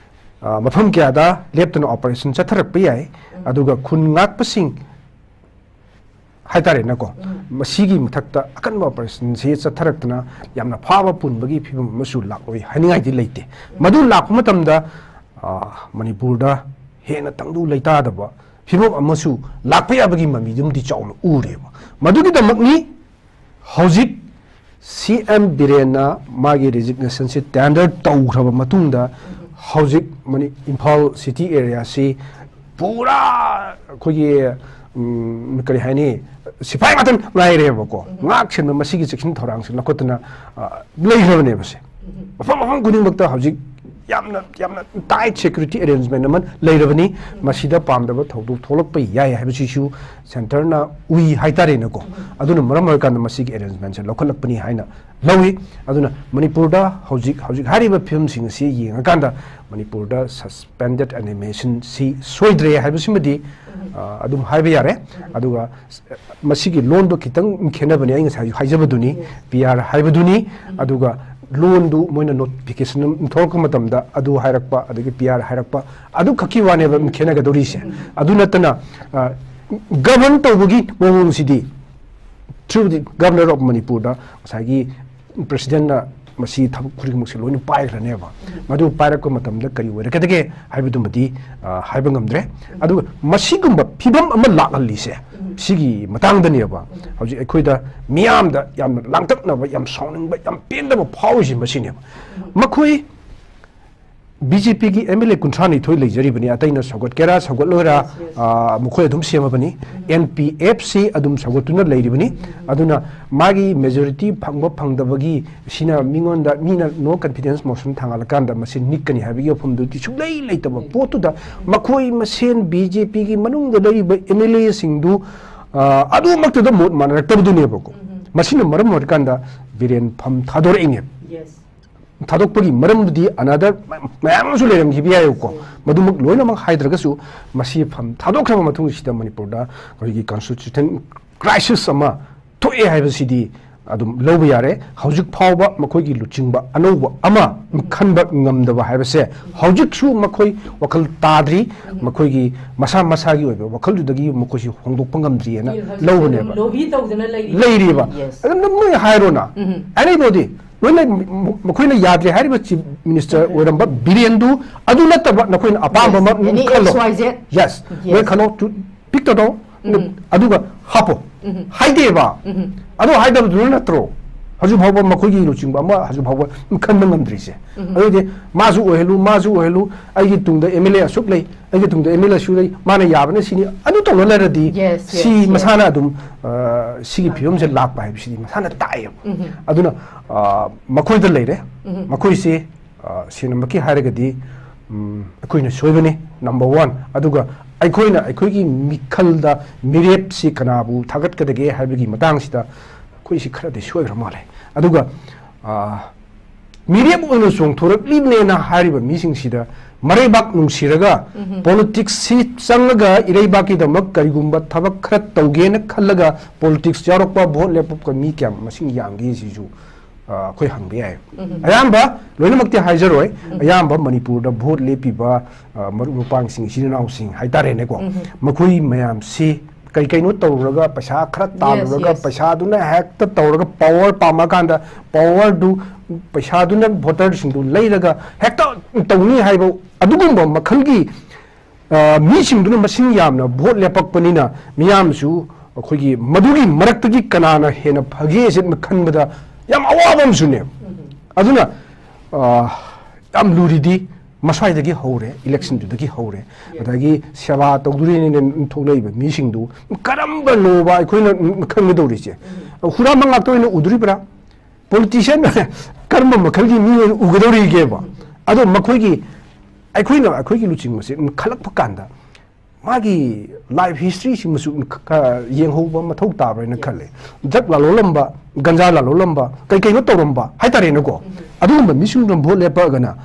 ꯑ, ꯃꯐꯝ ꯀꯌꯥꯗ ꯂꯦꯞꯇꯅ operation ꯆꯠꯊꯔꯛꯄ ꯌꯥꯏ꯫ ꯑꯗꯨꯒ ꯈꯨꯟ ꯉꯥꯛꯄꯁꯤꯡ ꯍꯥꯏꯇꯥꯔꯦꯅꯦꯀꯣ, ꯃꯁꯤꯒꯤ ꯃꯊꯛꯇ ꯑꯀꯟꯕ operationꯁꯤ ꯆꯠꯊꯔꯛꯇꯅ ꯌꯥꯝꯅ ꯐꯥꯕ ꯄꯨꯟꯕꯒꯤ ꯐꯤꯕꯝ ꯑꯃꯁꯨ ꯂꯥꯛꯂꯣꯏ ꯍꯥꯏꯅꯤꯡꯉꯥꯏꯗꯤ ꯂꯩꯇꯦ꯫ ꯃꯗꯨ ꯂꯥꯛꯄ ꯃꯇꯝꯗ ꯑ, ꯃꯅꯤꯄꯨꯔꯗ ꯍꯦꯟꯅ ꯇꯪꯗꯨ ꯂꯩꯇꯥꯗꯕ ꯐꯤꯕꯝ ꯑꯃꯁꯨ ꯂꯥꯛꯄ ꯌꯥꯕꯒꯤ ꯃꯃꯤꯗꯨꯃꯗꯤ ꯆꯥꯎꯅ ꯎꯔꯦꯕ꯫ ꯃꯗꯨꯒꯤꯗꯃꯛꯅꯤ ꯍꯧꯖꯤꯛ ꯁꯤ ꯑꯦꯝ ꯕꯤꯔꯦꯟꯅ ꯃꯥꯒꯤ resignation ꯁꯤ tender ꯇꯧꯈ꯭ꯔꯕ ꯃꯇꯨꯡꯗ ꯍꯧꯖꯤꯛ ꯃꯅꯤ-, ꯏꯝꯐꯥꯜ city area ꯁꯤ ꯄꯨꯔꯥ ꯑꯩꯈꯣꯏꯒꯤ, ꯎꯝ, ꯀꯔꯤ ꯍꯥꯏꯅꯤ, ꯁꯤꯐꯥꯏ ꯉꯥꯛꯇ ꯉꯥꯏꯔꯦꯕꯀꯣ꯫ ꯉꯥꯛ ꯁꯦꯟꯕ ꯃꯁꯤꯒꯤ ꯆꯦꯛꯁꯤꯟ ꯊꯧꯔꯥꯡꯁꯤ ꯂꯧꯈꯠꯇꯅ, ꯑ, ꯂꯩꯈ꯭ꯔꯕꯅꯦꯕ ꯁꯦ꯫ ꯃꯐꯝ ꯃꯐꯝ ꯈꯨꯗꯤꯡꯃꯛꯇ ꯍꯧꯖꯤꯛ ꯌꯥꯝꯅ, ꯌꯥꯝꯅ tight security arrangement ꯑꯃ ꯂꯩꯔꯕꯅꯤ꯫ ꯃꯁꯤꯗ ꯄꯥꯝꯗꯕ ꯊꯧꯗꯣꯛ ꯊꯣꯛꯂꯛꯄ ꯌꯥꯏ ꯍꯥꯏꯕꯁꯤꯁꯨ centre ꯅ ꯎꯏ ꯍꯥꯏꯇꯥꯔꯦꯅꯦꯀꯣ꯫ ꯑꯗꯨꯅ ꯃꯔꯝ ꯑꯣꯏꯔꯀꯥꯟꯗ ꯃꯁꯤꯒꯤ arrangement ꯁꯦ ꯂꯧꯈꯠꯂꯛꯄꯅꯤ ꯍꯥꯏꯅ ꯂꯧꯏ꯫ ꯑꯗꯨꯅ ꯃꯅꯤꯄꯨꯔꯗ ꯍꯧꯖꯤꯛ, ꯍꯧꯖꯤꯛ ꯍꯥꯏꯔꯤꯕ ꯐꯤꯕꯝꯁꯤꯡ ꯑꯁꯤ ꯌꯦꯡꯉꯀꯥꯟꯗ ꯃꯅꯤꯄꯨꯔꯗ suspended animation ꯁꯤ ꯁꯣꯏꯗ꯭ꯔꯦ ꯍꯥꯏꯕꯁꯤꯃꯗꯤ, ꯑ, ꯑꯗꯨꯝ ꯍꯥꯏꯕ ꯌꯥꯔꯦ꯫ ꯑꯗꯨꯒ ꯃꯁꯤꯒꯤ ꯂꯣꯟꯗꯣ ꯈꯤꯇꯪ ꯈꯦꯠꯅꯕꯅꯤ, ꯑꯩ ꯉꯁꯥꯏ ꯍꯥꯏꯖꯕꯗꯨꯅꯤ, P R ꯍꯥꯏꯕꯗꯨꯅꯤ꯫ ꯑꯗꯨꯒ ꯂꯣꯟꯗꯨ ꯃꯣꯏꯅ notification ꯑꯃ ꯊꯣꯛꯂꯛꯄ ꯃꯇꯝꯗ ꯑꯗꯨ ꯍꯥꯏꯔꯛꯄ, ꯑꯗꯒꯤ P R ꯍꯥꯏꯔꯛꯄ, ꯑꯗꯨ ꯈꯛꯀꯤ ꯋꯥꯅꯦꯕ ꯈꯦꯠꯅꯒꯗꯧꯔꯤꯁꯦ꯫ ꯑꯗꯨ ꯅꯠꯇꯅ, ꯑ, govern ꯇꯧꯕꯒꯤ ꯃꯑꯣꯡꯁꯤꯗꯤ through the Governor of ꯃꯅꯤꯄꯨꯔꯗ ꯉꯁꯥꯏꯒꯤ President ꯅ ꯃꯁꯤ ꯊꯕꯛ ꯈꯨꯗꯤꯡꯃꯛꯁꯦ ꯂꯣꯏꯅ ꯄꯥꯏꯈ꯭ꯔꯅꯦꯕ꯫ ꯃꯗꯨ ꯄꯥꯏꯔꯛꯄ ꯃꯇꯝꯗ ꯀꯔꯤ ꯑꯣꯏꯔꯛꯀꯗꯒꯦ ꯍꯥꯏꯕꯗꯨꯃꯗꯤ, ꯑ, ꯍꯥꯏꯕ ꯉꯝꯗ꯭ꯔꯦ꯫ ꯑꯗꯨꯒ ꯃꯁꯤꯒꯨꯝꯕ ꯐꯤꯕꯝ ꯑꯃ ꯂꯥꯛꯍꯜꯂꯤꯁꯦ, ꯁꯤꯒꯤ ꯃꯇꯥꯡꯗꯅꯦꯕ ꯍꯧꯖꯤꯛ ꯑꯩꯈꯣꯏꯗ ꯃꯤꯌꯥꯝꯗ ꯌꯥꯝꯅ ꯂꯥꯡꯇꯛꯅꯕ, ꯌꯥꯝ ꯁꯥꯎꯅꯤꯡꯕ, ꯌꯥꯝ ꯄꯦꯟꯗꯕ ꯐꯥꯎꯔꯤꯁꯦ ꯃꯁꯤꯅꯦꯕ꯫ ꯃꯈꯣꯏ B J P ꯒꯤ M L A ꯀꯨꯟꯊ꯭ꯔꯥ ꯅꯤꯊꯣꯏ ꯂꯩꯖꯔꯤꯕꯅꯤ, ꯑꯇꯩꯅ ꯁꯧꯒꯠꯀꯦꯔꯥ ꯁꯧꯒꯠꯂꯣꯏꯔꯥ, Yes, yes. ꯑ, ꯃꯈꯣꯏ ꯑꯗꯨꯝ ꯁꯦꯝꯃꯕꯅꯤ꯫ N P F ꯁꯤ ꯑꯗꯨꯝ ꯁꯧꯒꯠꯇꯨꯅ ꯂꯩꯔꯤꯕꯅꯤ꯫ ꯑꯗꯨꯅ ꯃꯥꯒꯤ majority ꯐꯪꯕ ꯐꯪꯗꯕꯒꯤ ꯁꯤꯅ ꯃꯤꯉꯣꯟꯗ, ꯃꯤꯅ no confidence motion ꯊꯥꯡꯒꯠꯂꯀꯥꯟꯗ ꯃꯁꯤ ꯅꯤꯛꯀꯅꯤ ꯍꯥꯏꯕꯒꯤ ꯋꯥꯐꯝꯗꯨꯗꯤ ꯁꯨꯡꯂꯩ ꯂꯩꯇꯕ ꯄꯣꯠꯇꯨꯗ ꯃꯈꯣꯏ ꯃꯁꯦꯟ B J P ꯒꯤ ꯃꯅꯨꯡꯗ ꯂꯩꯔꯤꯕ M L A ꯁꯤꯡꯗꯨ, ꯑ, ꯑꯗꯨꯃꯛꯇꯗ ꯃꯣꯠ ꯃꯥꯟꯅꯔꯛꯇꯕꯗꯨꯅꯦꯕꯀꯣ꯫ ꯃꯁꯤꯅ ꯃꯔꯝ ꯑꯣꯏꯔꯀꯥꯟꯗ ꯕꯤꯔꯦꯟ ꯐꯝ ꯊꯥꯗꯣꯔꯛꯏꯅꯦꯕ꯫ Yes. ꯊꯥꯗꯣꯛꯄꯒꯤ ꯃꯔꯝꯗꯨꯗꯤ another ꯃꯌꯥꯝ ꯑꯃꯁꯨ ꯂꯩꯔꯝꯈꯤꯕ ꯌꯥꯏꯌꯦꯕꯀꯣ꯫ ꯃꯗꯨꯃꯛ ꯂꯣꯏꯅꯃꯛ ꯍꯥꯏꯗ꯭ꯔꯒꯁꯨ ꯃꯁꯤ ꯐꯝ ꯊꯥꯗꯣꯛꯈ꯭ꯔꯕ ꯃꯇꯨꯡꯁꯤꯗ ꯃꯅꯤꯄꯨꯔꯗ ꯑꯩꯈꯣꯏꯒꯤ constitution crisis ꯑꯃ ꯊꯣꯛꯑꯦ ꯍꯥꯏꯕꯁꯤꯗꯤ ꯑꯗꯨꯝ ꯂꯧꯕ ꯌꯥꯔꯦ꯫ ꯍꯧꯖꯤꯛ ꯐꯥꯎꯕ ꯃꯈꯣꯏꯒꯤ ꯂꯨꯆꯤꯡꯕ ꯑꯅꯧꯕ ꯑꯃ ꯈꯟꯕ ꯉꯝꯗꯕ ꯍꯥꯏꯕꯁꯦ ꯍꯧꯖꯤꯛꯁꯨ ꯃꯈꯣꯏ ꯋꯥꯈꯜ ꯇꯥꯗ꯭ꯔꯤ꯫ ꯃꯈꯣꯏꯒꯤ ꯃꯁꯥ ꯃꯁꯥꯒꯤ ꯑꯣꯏꯕ ꯋꯥꯈꯜꯗꯨꯗꯒꯤ ꯃꯈꯣꯏꯁꯤ ꯍꯣꯡꯗꯣꯛꯄ ꯉꯝꯗ꯭ꯔꯤꯑꯅ ꯍꯧꯖꯤꯛꯁꯨ ꯂꯧꯕꯅꯦꯕ꯫ ꯑꯗꯨꯝ lobby ꯇꯧꯗꯅ ꯂꯩꯔꯤ꯫ ꯂꯩꯔꯤꯕ꯫ Yes. ꯑꯗꯨꯝ ꯅꯣꯏ ꯍꯥꯏꯔꯣꯅ꯫ Anybody꯫ ꯂꯣꯏꯅ ꯃ-, ꯃꯈꯣꯏꯅ ꯌꯥꯗ꯭ꯔꯦ ꯍꯥꯏꯔꯤꯕ ꯆꯤꯐ ꯃꯤꯅꯤꯁꯇꯔ ꯑꯣꯏꯔꯝꯕ ꯕꯤꯔꯦꯟꯗꯨ, ꯑꯗꯨ ꯅꯠꯇꯕ ꯅꯈꯣꯏꯅ ꯑꯄꯥꯝꯕ ꯑꯃ ꯑꯗꯨꯝ ꯈꯜꯂꯣ꯫ Yes, ꯂꯣꯏ ꯈꯜꯂꯣ, ꯇꯨ-, ꯄꯤꯛ ꯇꯧꯔꯣ, ꯑꯗꯨꯒ ꯍꯥꯞꯄꯣ꯫ ꯍꯥꯏꯗꯦꯕ꯫ ꯑꯗꯨ ꯍꯥꯏꯗꯕꯗꯨꯅ ꯅꯠꯇ꯭ꯔꯣ ꯍꯧꯖꯤꯛ ꯐꯥꯎꯕ ꯃꯈꯣꯏꯒꯤ ꯂꯨꯆꯤꯡꯕ ꯑꯃ ꯍꯧꯖꯤꯛ ꯐꯥꯎꯕ ꯈꯟꯕ ꯉꯝꯗ꯭ꯔꯤꯁꯦ? ꯑꯗꯨꯗꯤ ꯃꯥꯁꯨ ꯑꯣꯏꯍꯜꯂꯨ, ꯃꯥꯁꯨ ꯑꯣꯏꯍꯜꯂꯨ, ꯑꯩꯒꯤ ꯇꯨꯡꯗ ꯑꯦꯝ ꯑꯦꯜ ꯑꯦ ꯑꯁꯨꯛ ꯂꯩ, ꯑꯩꯒꯤ ꯇꯨꯡꯗ ꯑꯦꯝ ꯑꯦꯜ ꯑꯦ ꯑꯁꯨꯛ ꯂꯩ, ꯃꯥꯅ ꯌꯥꯕꯅ ꯁꯤꯅꯤ, ꯑꯗꯨ ꯇꯧꯅ ꯂꯩꯔꯗꯤ Yes, yes, ꯁꯤ yes. ꯃꯁꯥꯅ ꯑꯗꯨꯝ, ꯑ, ꯁꯤꯒꯤ ꯐꯤꯕꯝꯁꯦ ꯂꯥꯛꯄ ꯍꯥꯏꯕꯁꯤꯗꯤ ꯃꯁꯥꯅ ꯇꯥꯛꯑꯦꯕ꯫ ꯑꯗꯨꯅ, ꯑ, ꯃꯈꯣꯏꯗ ꯂꯩꯔꯦ꯫ ꯃꯈꯣꯏꯁꯦ, ꯑ, ꯁꯦꯡꯅꯃꯛꯀꯤ ꯍꯥꯏꯔꯒꯗꯤ, ꯎꯝ, ꯑꯩꯈꯣꯏꯅ ꯁꯣꯏꯕꯅꯤ, number one꯫ ꯑꯗꯨꯒ ꯑꯩꯈꯣꯏꯅ ꯑꯩꯈꯣꯏꯒꯤ ꯃꯤꯈꯜꯗ ꯃꯤꯔꯦꯞꯁꯤ ꯀꯅꯥꯕꯨ ꯊꯥꯒꯠꯀꯗꯒꯦ ꯍꯥꯏꯕꯒꯤ ꯃꯇꯥꯡꯁꯤꯗ ꯑꯩꯈꯣꯏꯁꯤ ꯈꯔꯗꯤ ꯁꯣꯏꯈ꯭ꯔ ꯃꯥꯜꯂꯦ꯫ ꯑꯗꯨꯒ, ꯑ, ꯃꯤꯔꯦꯞ ꯑꯣꯏꯅ ꯆꯣꯡꯊꯣꯔꯛꯂꯤꯕꯅꯦꯅ ꯍꯥꯏꯔꯤꯕ ꯃꯤꯁꯤꯡꯁꯤꯗ ꯃꯔꯩꯕꯥꯛ ꯅꯨꯡꯁꯤꯔꯒ, ꯄꯣꯂꯤꯇꯤꯛꯁꯁꯤ ꯆꯪꯉꯒ ꯏꯔꯩꯕꯥꯛꯀꯤꯗꯃꯛ ꯀꯔꯤꯒꯨꯝꯕ ꯊꯕꯛ ꯈꯔ ꯇꯧꯒꯦꯅ ꯈꯜꯂꯒ ꯄꯣꯂꯤꯇꯤꯛꯁ ꯌꯥꯎꯔꯛꯄ, ꯚꯣꯠ ꯂꯦꯞꯄꯛꯄ ꯃꯤ ꯀꯌꯥꯝ ꯃꯁꯤꯡ ꯌꯥꯝꯒꯦ ꯁꯤꯁꯨ, ꯑ, ꯑꯩꯈꯣꯏ ꯍꯪꯕ ꯌꯥꯏ꯫ ꯑꯌꯥꯝꯕ, ꯂꯣꯏꯅꯃꯛꯇꯤ ꯍꯥꯏꯖꯔꯣꯏ, ꯑꯌꯥꯝꯕ ꯃꯅꯤꯄꯨꯔꯗ ꯚꯣꯠ ꯂꯦꯞꯄꯤꯕ, ꯑ, ꯃꯔꯨꯞ ꯃꯄꯥꯡꯁꯤꯡ, ꯏꯆꯤꯜ ꯏꯅꯥꯎꯁꯤꯡ ꯍꯥꯏꯇꯥꯔꯦꯅꯦꯀꯣ, ꯃꯈꯣꯏ ꯃꯌꯥꯝꯁꯤ ꯀꯩ ꯀꯩꯅꯣ ꯇꯧꯔꯨꯔꯒ, ꯄꯩꯁꯥ ꯈꯔ Yes, ꯇꯥꯜꯂꯨꯔꯒ, yes. ꯄꯩꯁꯥꯗꯨꯅ ꯍꯦꯛꯇ ꯇꯧꯔꯒ, ꯄꯋꯥꯔ ꯄꯥꯝꯃꯀꯥꯟꯗ ꯄꯋꯥꯔꯗꯨ, ꯄꯩꯁꯥꯗꯨꯅ ꯚꯣꯇꯔꯁꯤꯡꯗꯨ ꯂꯩꯔꯒ ꯍꯦꯛꯇ ꯇꯧꯅꯤ ꯍꯥꯏꯕ ꯑꯗꯨꯒꯨꯝꯕ ꯃꯈꯜꯒꯤ, ꯑ, ꯃꯤꯁꯤꯡꯗꯨꯅ ꯃꯁꯤꯡ ꯌꯥꯝꯅ ꯚꯣꯠ ꯂꯦꯞꯄꯛꯄꯅꯤꯅ, ꯃꯤꯌꯥꯝꯁꯨ ꯑꯩꯈꯣꯏꯒꯤ ꯃꯗꯨꯒꯤ ꯃꯔꯛꯇꯒꯤ ꯀꯅꯥꯅ ꯍꯦꯟꯅ ꯐꯒꯦ ꯁꯤ ꯈꯟꯕꯗ ꯌꯥꯝ ꯑꯋꯥꯕ ꯑꯃꯁꯨꯅꯦ꯫ ꯑꯗꯨꯅ, ꯑ, ꯌꯥꯝ ꯂꯨꯔꯤꯗꯤ ꯃꯁ꯭ꯋꯥꯏꯗꯒꯤ ꯍꯧꯔꯦ, ꯏꯂꯦꯛꯁꯟꯗꯨꯗꯒꯤ ꯍꯧꯔꯦ꯫ ꯑꯗꯒꯤ ꯁꯦꯕꯥ ꯇꯧꯗꯣꯔꯤꯅꯦꯅ ꯊꯣꯛꯂꯛꯏꯕ ꯃꯤꯁꯤꯡꯗꯨ ꯀꯔꯝꯕꯅꯣꯕ ꯑꯩꯈꯣꯏꯅ ꯈꯪꯒꯗꯧꯔꯤꯁꯦ? ꯍꯨꯔꯥꯟꯕ ꯉꯥꯛꯇ ꯑꯣꯏꯅ ꯎꯗꯣꯔꯤꯕ꯭ꯔꯥ? ꯄꯣꯂꯤꯇꯤꯁꯤꯌꯥꯟ ꯀꯔꯝꯕ ꯃꯈꯜꯒꯤ ꯃꯤ ꯑꯣꯏꯅ ꯎꯒꯗꯧꯔꯤꯒꯦꯕ? ꯑꯗꯣ ꯃꯈꯣꯏꯒꯤ, ꯑꯩꯈꯣꯏꯅ ꯑꯩꯈꯣꯏꯒꯤ ꯂꯨꯆꯤꯡꯕꯁꯦ ꯈꯜꯂꯛꯄ ꯀꯥꯟꯗ ꯃꯥꯒꯤ ꯂꯥꯏꯐ ꯍꯤꯁꯇ꯭ꯔꯤꯁꯤꯃꯁꯨ ꯈ-, ꯌꯦꯡꯍꯧꯕ ꯃꯊꯧ ꯇꯥꯕ꯭ꯔꯥ ꯍꯥꯏꯅ ꯈꯜꯂꯦ꯫ ꯗ꯭ꯔꯒ ꯂꯥꯂꯣꯜꯂꯝꯕ, ꯒꯟꯖꯥ ꯂꯥꯂꯣꯜꯂꯝꯕ, ꯀꯩ ꯀꯩꯅꯣ ꯇꯧꯔꯝꯕ ꯍꯥꯏꯇꯥꯔꯦꯅꯦꯀꯣ꯫ ꯑꯗꯨꯒꯨꯝꯕ ꯃꯤꯁꯤꯡꯗꯨꯅ ꯚꯣꯠ ꯂꯦꯞꯄꯛꯑꯒꯅ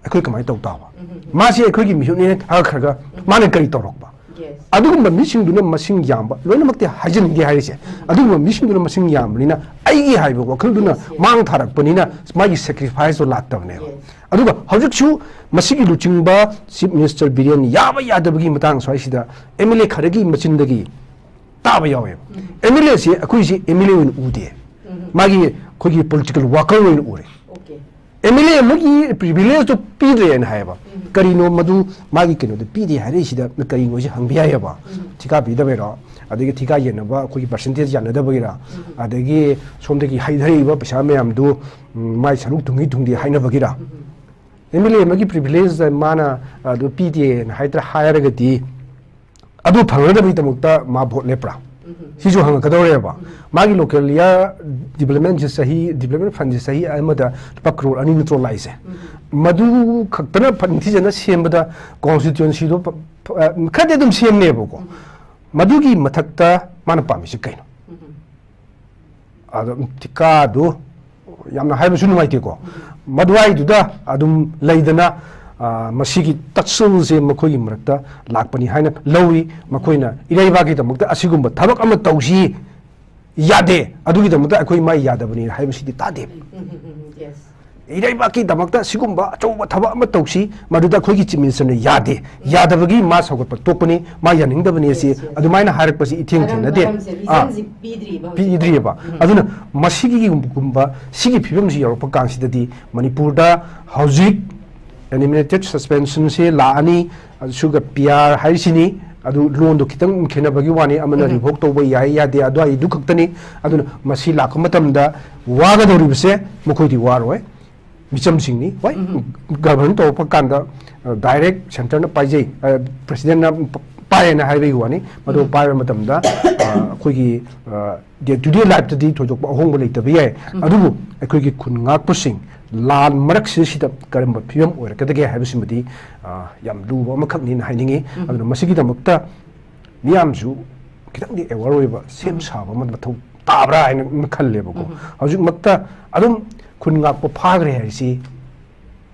ꯑꯩꯈꯣꯏ ꯀꯃꯥꯏꯅ ꯇꯧ ꯇꯥꯕ? ꯃꯥꯁꯦ ꯑꯩꯈꯣꯏꯒꯤ ꯃꯤꯍꯨꯠꯅꯦꯅ ꯊꯥꯒꯠꯈ꯭ꯔꯒ ꯃꯥꯅ ꯀꯔꯤ ꯇꯧꯔꯛꯄ? Yes. ꯑꯗꯨꯒꯨꯝꯕ ꯃꯤꯁꯤꯡꯗꯨꯅ ꯃꯁꯤꯡ ꯌꯥꯝꯕ, ꯂꯣꯏꯅꯃꯛꯇꯤ ꯍꯥꯏꯖꯅꯤꯡꯗꯦ ꯍꯥꯏꯔꯤꯁꯦ, ꯑꯗꯨꯒꯨꯝꯕ ꯃꯤꯁꯤꯡꯗꯨꯅ ꯃꯁꯤꯡ ꯌꯥꯝꯕꯅꯤꯅ ꯑꯩꯒꯤ ꯍꯥꯏꯕ ꯋꯥꯈꯜꯗꯨꯅ Yes, yes. ꯃꯥꯡ ꯊꯥꯔꯛꯄꯅꯤꯅ ꯃꯥꯒꯤ ꯁꯦꯀ꯭ꯔꯤꯐꯥꯏꯁꯇꯣ ꯂꯥꯛꯇꯕꯅꯦꯕ꯫ Yes. ꯑꯗꯨꯒ ꯍꯧꯖꯤꯛꯁꯨ ꯃꯁꯤꯒꯤ ꯂꯨꯆꯤꯡꯕ ꯆꯤꯐ ꯃꯤꯅꯤꯁꯇꯔ ꯕꯤꯔꯦꯟ ꯌꯥꯕ ꯌꯥꯗꯕꯒꯤ ꯃꯇꯥꯡ ꯁ꯭ꯋꯥꯏꯁꯤꯗ ꯑꯦꯝ ꯑꯦꯜ ꯑꯦ ꯈꯔꯒꯤ ꯃꯆꯤꯟꯗꯒꯤ ꯇꯥꯕ ꯌꯥꯎꯋꯦꯕ꯫ ꯑꯦꯝ ꯑꯦꯜ ꯑꯦꯁꯦ ꯑꯩꯈꯣꯏꯁꯤ ꯑꯦꯝ ꯑꯦꯜ ꯑꯦ ꯑꯣꯏꯅ ꯎꯗꯦ꯫ ꯃꯥꯒꯤ ꯑꯩꯈꯣꯏꯒꯤ ꯄꯣꯂꯤꯇꯤꯀꯦꯜ ꯋꯥꯀꯔ ꯑꯣꯏꯅ ꯎꯔꯦ꯫ ꯑꯣꯀꯦ꯫ ꯑꯦꯝ ꯑꯦꯜ ꯑꯦ ꯑꯃꯒꯤ ꯄ꯭ꯔꯤꯚꯤꯂꯦꯖꯇꯣ ꯄꯤꯗ꯭ꯔꯦꯅ ꯍꯥꯏꯌꯦꯕ꯫ ꯀꯔꯤꯅꯣ ꯃꯗꯨ ꯃꯥꯒꯤ ꯀꯩꯅꯣꯗꯣ ꯄꯤꯗꯦ ꯍꯥꯏꯔꯛꯏꯁꯤꯗ ꯀꯔꯤꯅꯣ ꯁꯤ ꯍꯪꯕ ꯌꯥꯏꯌꯦꯕ꯫ ꯊꯤꯀꯥ ꯄꯤꯗꯕꯩꯔꯣ? ꯑꯗꯒꯤ ꯊꯤꯀꯥ ꯌꯦꯟꯅꯕ ꯑꯩꯈꯣꯏꯒꯤ ꯄꯥꯔꯁꯦꯟꯇꯦꯖ ꯌꯥꯅꯗꯕꯒꯤꯔ? ꯑꯗꯒꯤ ꯁꯣꯝꯗꯒꯤ ꯍꯩꯊꯔꯛꯏꯕ ꯄꯩꯁꯥ ꯃꯌꯥꯝꯗꯨ, ꯎꯝ, ꯃꯥꯏ ꯁꯔꯨꯛ ꯊꯨꯡꯏ ꯊꯨꯡꯗꯦ ꯍꯥꯏꯅꯕꯒꯤꯔ? ꯑꯦꯝ ꯑꯦꯜ ꯑꯦ ꯑꯃꯒꯤ ꯄ꯭ꯔꯤꯚꯤꯂꯦꯖ ꯃꯥꯅ ꯑꯗꯨ ꯄꯤꯗꯦꯅ ꯍꯥꯏꯗ꯭ꯔꯥ ꯍꯥꯏꯔꯒꯗꯤ ꯑꯗꯨ ꯐꯪꯅꯅꯕꯒꯤꯗꯃꯛꯇ ꯃꯥ ꯚꯣꯠ ꯂꯦꯞꯄ꯭ꯔꯥ? ꯁꯤꯁꯨ ꯍꯪꯉꯛꯀꯗꯧꯔꯦꯕ꯫ ꯃꯥꯒꯤ ꯂꯣꯀꯦꯜ ꯑꯦꯔꯤꯌꯥ ꯗꯤꯕꯂꯞꯃꯦꯟꯁꯦ ꯆꯍꯤ, ꯗꯤꯕꯂꯞꯃꯦꯟ ꯐꯟꯁꯦ ꯆꯍꯤ ꯑꯃꯗ ꯂꯨꯄꯥ ꯀ꯭ꯔꯣꯔ ꯑꯅꯤ ꯅꯠꯇ꯭ꯔꯣ ꯂꯥꯛꯏꯁꯦ? ꯃꯗꯨ ꯈꯛꯇꯅ ꯐ-, ꯅꯤꯡꯊꯤꯖꯅ ꯁꯦꯝꯕꯗ ꯀꯣꯟꯁꯇꯤꯇ꯭ꯋꯦꯟꯁꯤꯗꯣ ꯐ-, ꯐ-, ꯑ, ꯈꯔꯗꯤ ꯑꯗꯨꯝ ꯁꯦꯝꯅꯦꯕꯀꯣ꯫ ꯃꯗꯨꯒꯤ ꯃꯊꯛꯇ ꯃꯥꯅ ꯄꯥꯝꯃꯤꯁꯤ ꯀꯩꯅꯣ? ꯑꯗꯣ ꯊꯤꯀꯥꯗꯨ ꯌꯥꯝꯅ ꯍꯥꯏꯕꯁꯨ ꯅꯨꯡꯉꯥꯏꯇꯦꯀꯣ꯫ ꯃꯗꯨꯋꯥꯏꯗꯨꯗ ꯑꯗꯨꯝ ꯂꯩꯗꯅ, ꯑ, ꯃꯁꯤꯒꯤ ꯇꯛꯁꯜꯁꯦ ꯃꯈꯣꯏꯒꯤ ꯃꯔꯛꯇ ꯂꯥꯛꯄꯅꯤ ꯍꯥꯏꯅ ꯂꯧꯏ꯫ ꯃꯈꯣꯏꯅ ꯏꯔꯩꯕꯥꯛꯀꯤꯗꯃꯛꯇ ꯑꯁꯤꯒꯨꯝꯕ ꯊꯕꯛ ꯑꯃ ꯇꯧꯁꯤ, ꯌꯥꯗꯦ, ꯑꯗꯨꯒꯤꯗꯃꯛꯇ ꯑꯩꯈꯣꯏ ꯃꯥꯏ ꯌꯥꯗꯕꯅꯤ ꯍꯥꯏꯕꯁꯤꯗꯤ ꯇꯥꯗꯦ꯫ ꯎꯝ, ꯎꯝ, ꯎꯝ, ꯎꯝ, yes꯫ ꯏꯔꯩꯕꯥꯛꯀꯤꯗꯃꯛꯇ ꯁꯤꯒꯨꯝꯕ ꯑꯆꯧꯕ ꯊꯕꯛ ꯑꯃ ꯇꯧꯁꯤ, ꯃꯗꯨꯗ ꯑꯩꯈꯣꯏꯒꯤ ꯆꯤꯐ ꯃꯤꯅꯤꯁꯇꯔꯅ ꯌꯥꯗꯦ, ꯌꯥꯗꯕꯒꯤ ꯃꯥ ꯁꯧꯒꯠꯄ ꯇꯣꯛꯄꯅꯤ, ꯃꯥ ꯌꯥꯅꯤꯡꯗꯕꯅꯤ ꯑꯁꯤ꯫ Yes, yes. ꯑꯗꯨꯃꯥꯏꯅ ꯍꯥꯏꯔꯛꯄꯁꯤ ꯏꯊꯦꯡ ꯊꯦꯡꯅꯗꯦ꯫ ꯃꯔꯝꯁꯦ, ꯑꯥ, reasonꯁꯤ ꯄꯤꯗ꯭ꯔꯤꯕ ꯍꯧꯖꯤꯛ꯫ ꯄꯤꯗ꯭ꯔꯤꯑꯕ꯫ ꯑꯗꯨꯅ ꯃꯁꯤꯒꯤꯒꯨꯝꯕ, ꯁꯤꯒꯤ ꯐꯤꯕꯝꯁꯤ ꯌꯧꯔꯛꯄ ꯀꯥꯟꯁꯤꯗꯗꯤ ꯃꯅꯤꯄꯨꯔꯗ ꯍꯧꯖꯤꯛ ꯑꯦꯅꯤꯃꯦꯇꯦꯠ ꯁꯁꯄꯦꯟꯁꯟꯁꯦ ꯂꯥꯛꯑꯅꯤ, ꯑꯗꯨꯒ ꯄꯤ ꯑꯥꯔ ꯍꯥꯏꯔꯤꯁꯤꯅꯤ꯫ ꯑꯗꯨ ꯂꯣꯟꯗꯣ ꯈꯤꯇꯪ ꯈꯦꯠꯅꯕꯒꯤ ꯋꯥꯅꯤ, ꯑꯃꯅ ꯔꯤꯚꯣꯛ ꯇꯧꯕ ꯌꯥꯏ ꯌꯥꯗꯦ ꯑꯗꯨꯋꯥꯏꯗꯨ ꯈꯛꯇꯅꯤ꯫ ꯑꯗꯨꯅ ꯃꯁꯤ ꯂꯥꯛꯄ ꯃꯇꯝꯗ ꯋꯥꯒꯗꯧꯔꯤꯕꯁꯦ ꯃꯈꯣꯏꯗꯤ ꯋꯥꯔꯣꯏ, ꯃꯤꯆꯝꯁꯤꯡꯅꯤ꯫ ꯍꯣꯏ, ꯒꯚꯔꯟ ꯇꯧꯔꯛꯄ ꯀꯥꯟꯗ, ꯑ, ꯗꯥꯏꯔꯦꯛ ꯁꯦꯟꯇꯔꯅ ꯄꯥꯏꯖꯩ, ꯑ, ꯄ꯭ꯔꯁꯤꯗꯦꯟꯅ ꯄ-, ꯄꯥꯏꯌꯦꯅ ꯍꯥꯏꯕꯒꯤ ꯋꯥꯅꯤ꯫ ꯃꯗꯨ ꯄꯥꯏꯕ ꯃꯇꯝꯗ, ꯑ, ꯑꯩꯈꯣꯏꯒꯤ, ꯑ, ꯗꯦ ꯇꯨ ꯗꯦ ꯂꯥꯏꯐꯇꯗꯤ ꯊꯣꯏꯗꯣꯛꯄ ꯑꯍꯣꯡꯕ ꯂꯩꯇꯕ ꯌꯥꯏ꯫ ꯑꯗꯨꯕꯨ ꯑꯩꯈꯣꯏꯒꯤ ꯈꯨꯟ ꯉꯥꯛꯄꯁꯤꯡ ꯂꯥꯟ ꯃꯔꯛꯁꯤꯗꯩꯁꯤꯗ ꯀꯔꯝꯕ ꯐꯤꯕꯝ ꯑꯣꯏꯔꯛꯀꯗꯒꯦ ꯍꯥꯏꯕꯁꯤꯃꯗꯤ, ꯑ, ꯌꯥꯝ ꯂꯨꯕ ꯑꯃꯈꯛꯅꯤꯅ ꯍꯥꯏꯅꯤꯡꯉꯤ꯫ ꯑꯗꯨꯅ ꯃꯁꯤꯒꯤꯗꯃꯛꯇ ꯃꯤꯌꯥꯝꯁꯨ ꯈꯤꯇꯪꯗꯤ ꯑꯦꯋꯥꯔ ꯑꯣꯏꯕ, ꯁꯦꯝ ꯁꯥꯕ ꯑꯃ ꯃꯊꯧ ꯇꯥꯕ꯭ꯔꯥ ꯍꯥꯏꯅ ꯈꯜꯂꯦꯕꯀꯣ꯫ ꯍꯧꯖꯤꯛꯃꯛꯇ ꯑꯗꯨꯝ ꯈꯨꯟ ꯉꯥꯛꯄ ꯐꯥꯈ꯭ꯔꯦ ꯍꯥꯏꯁꯤ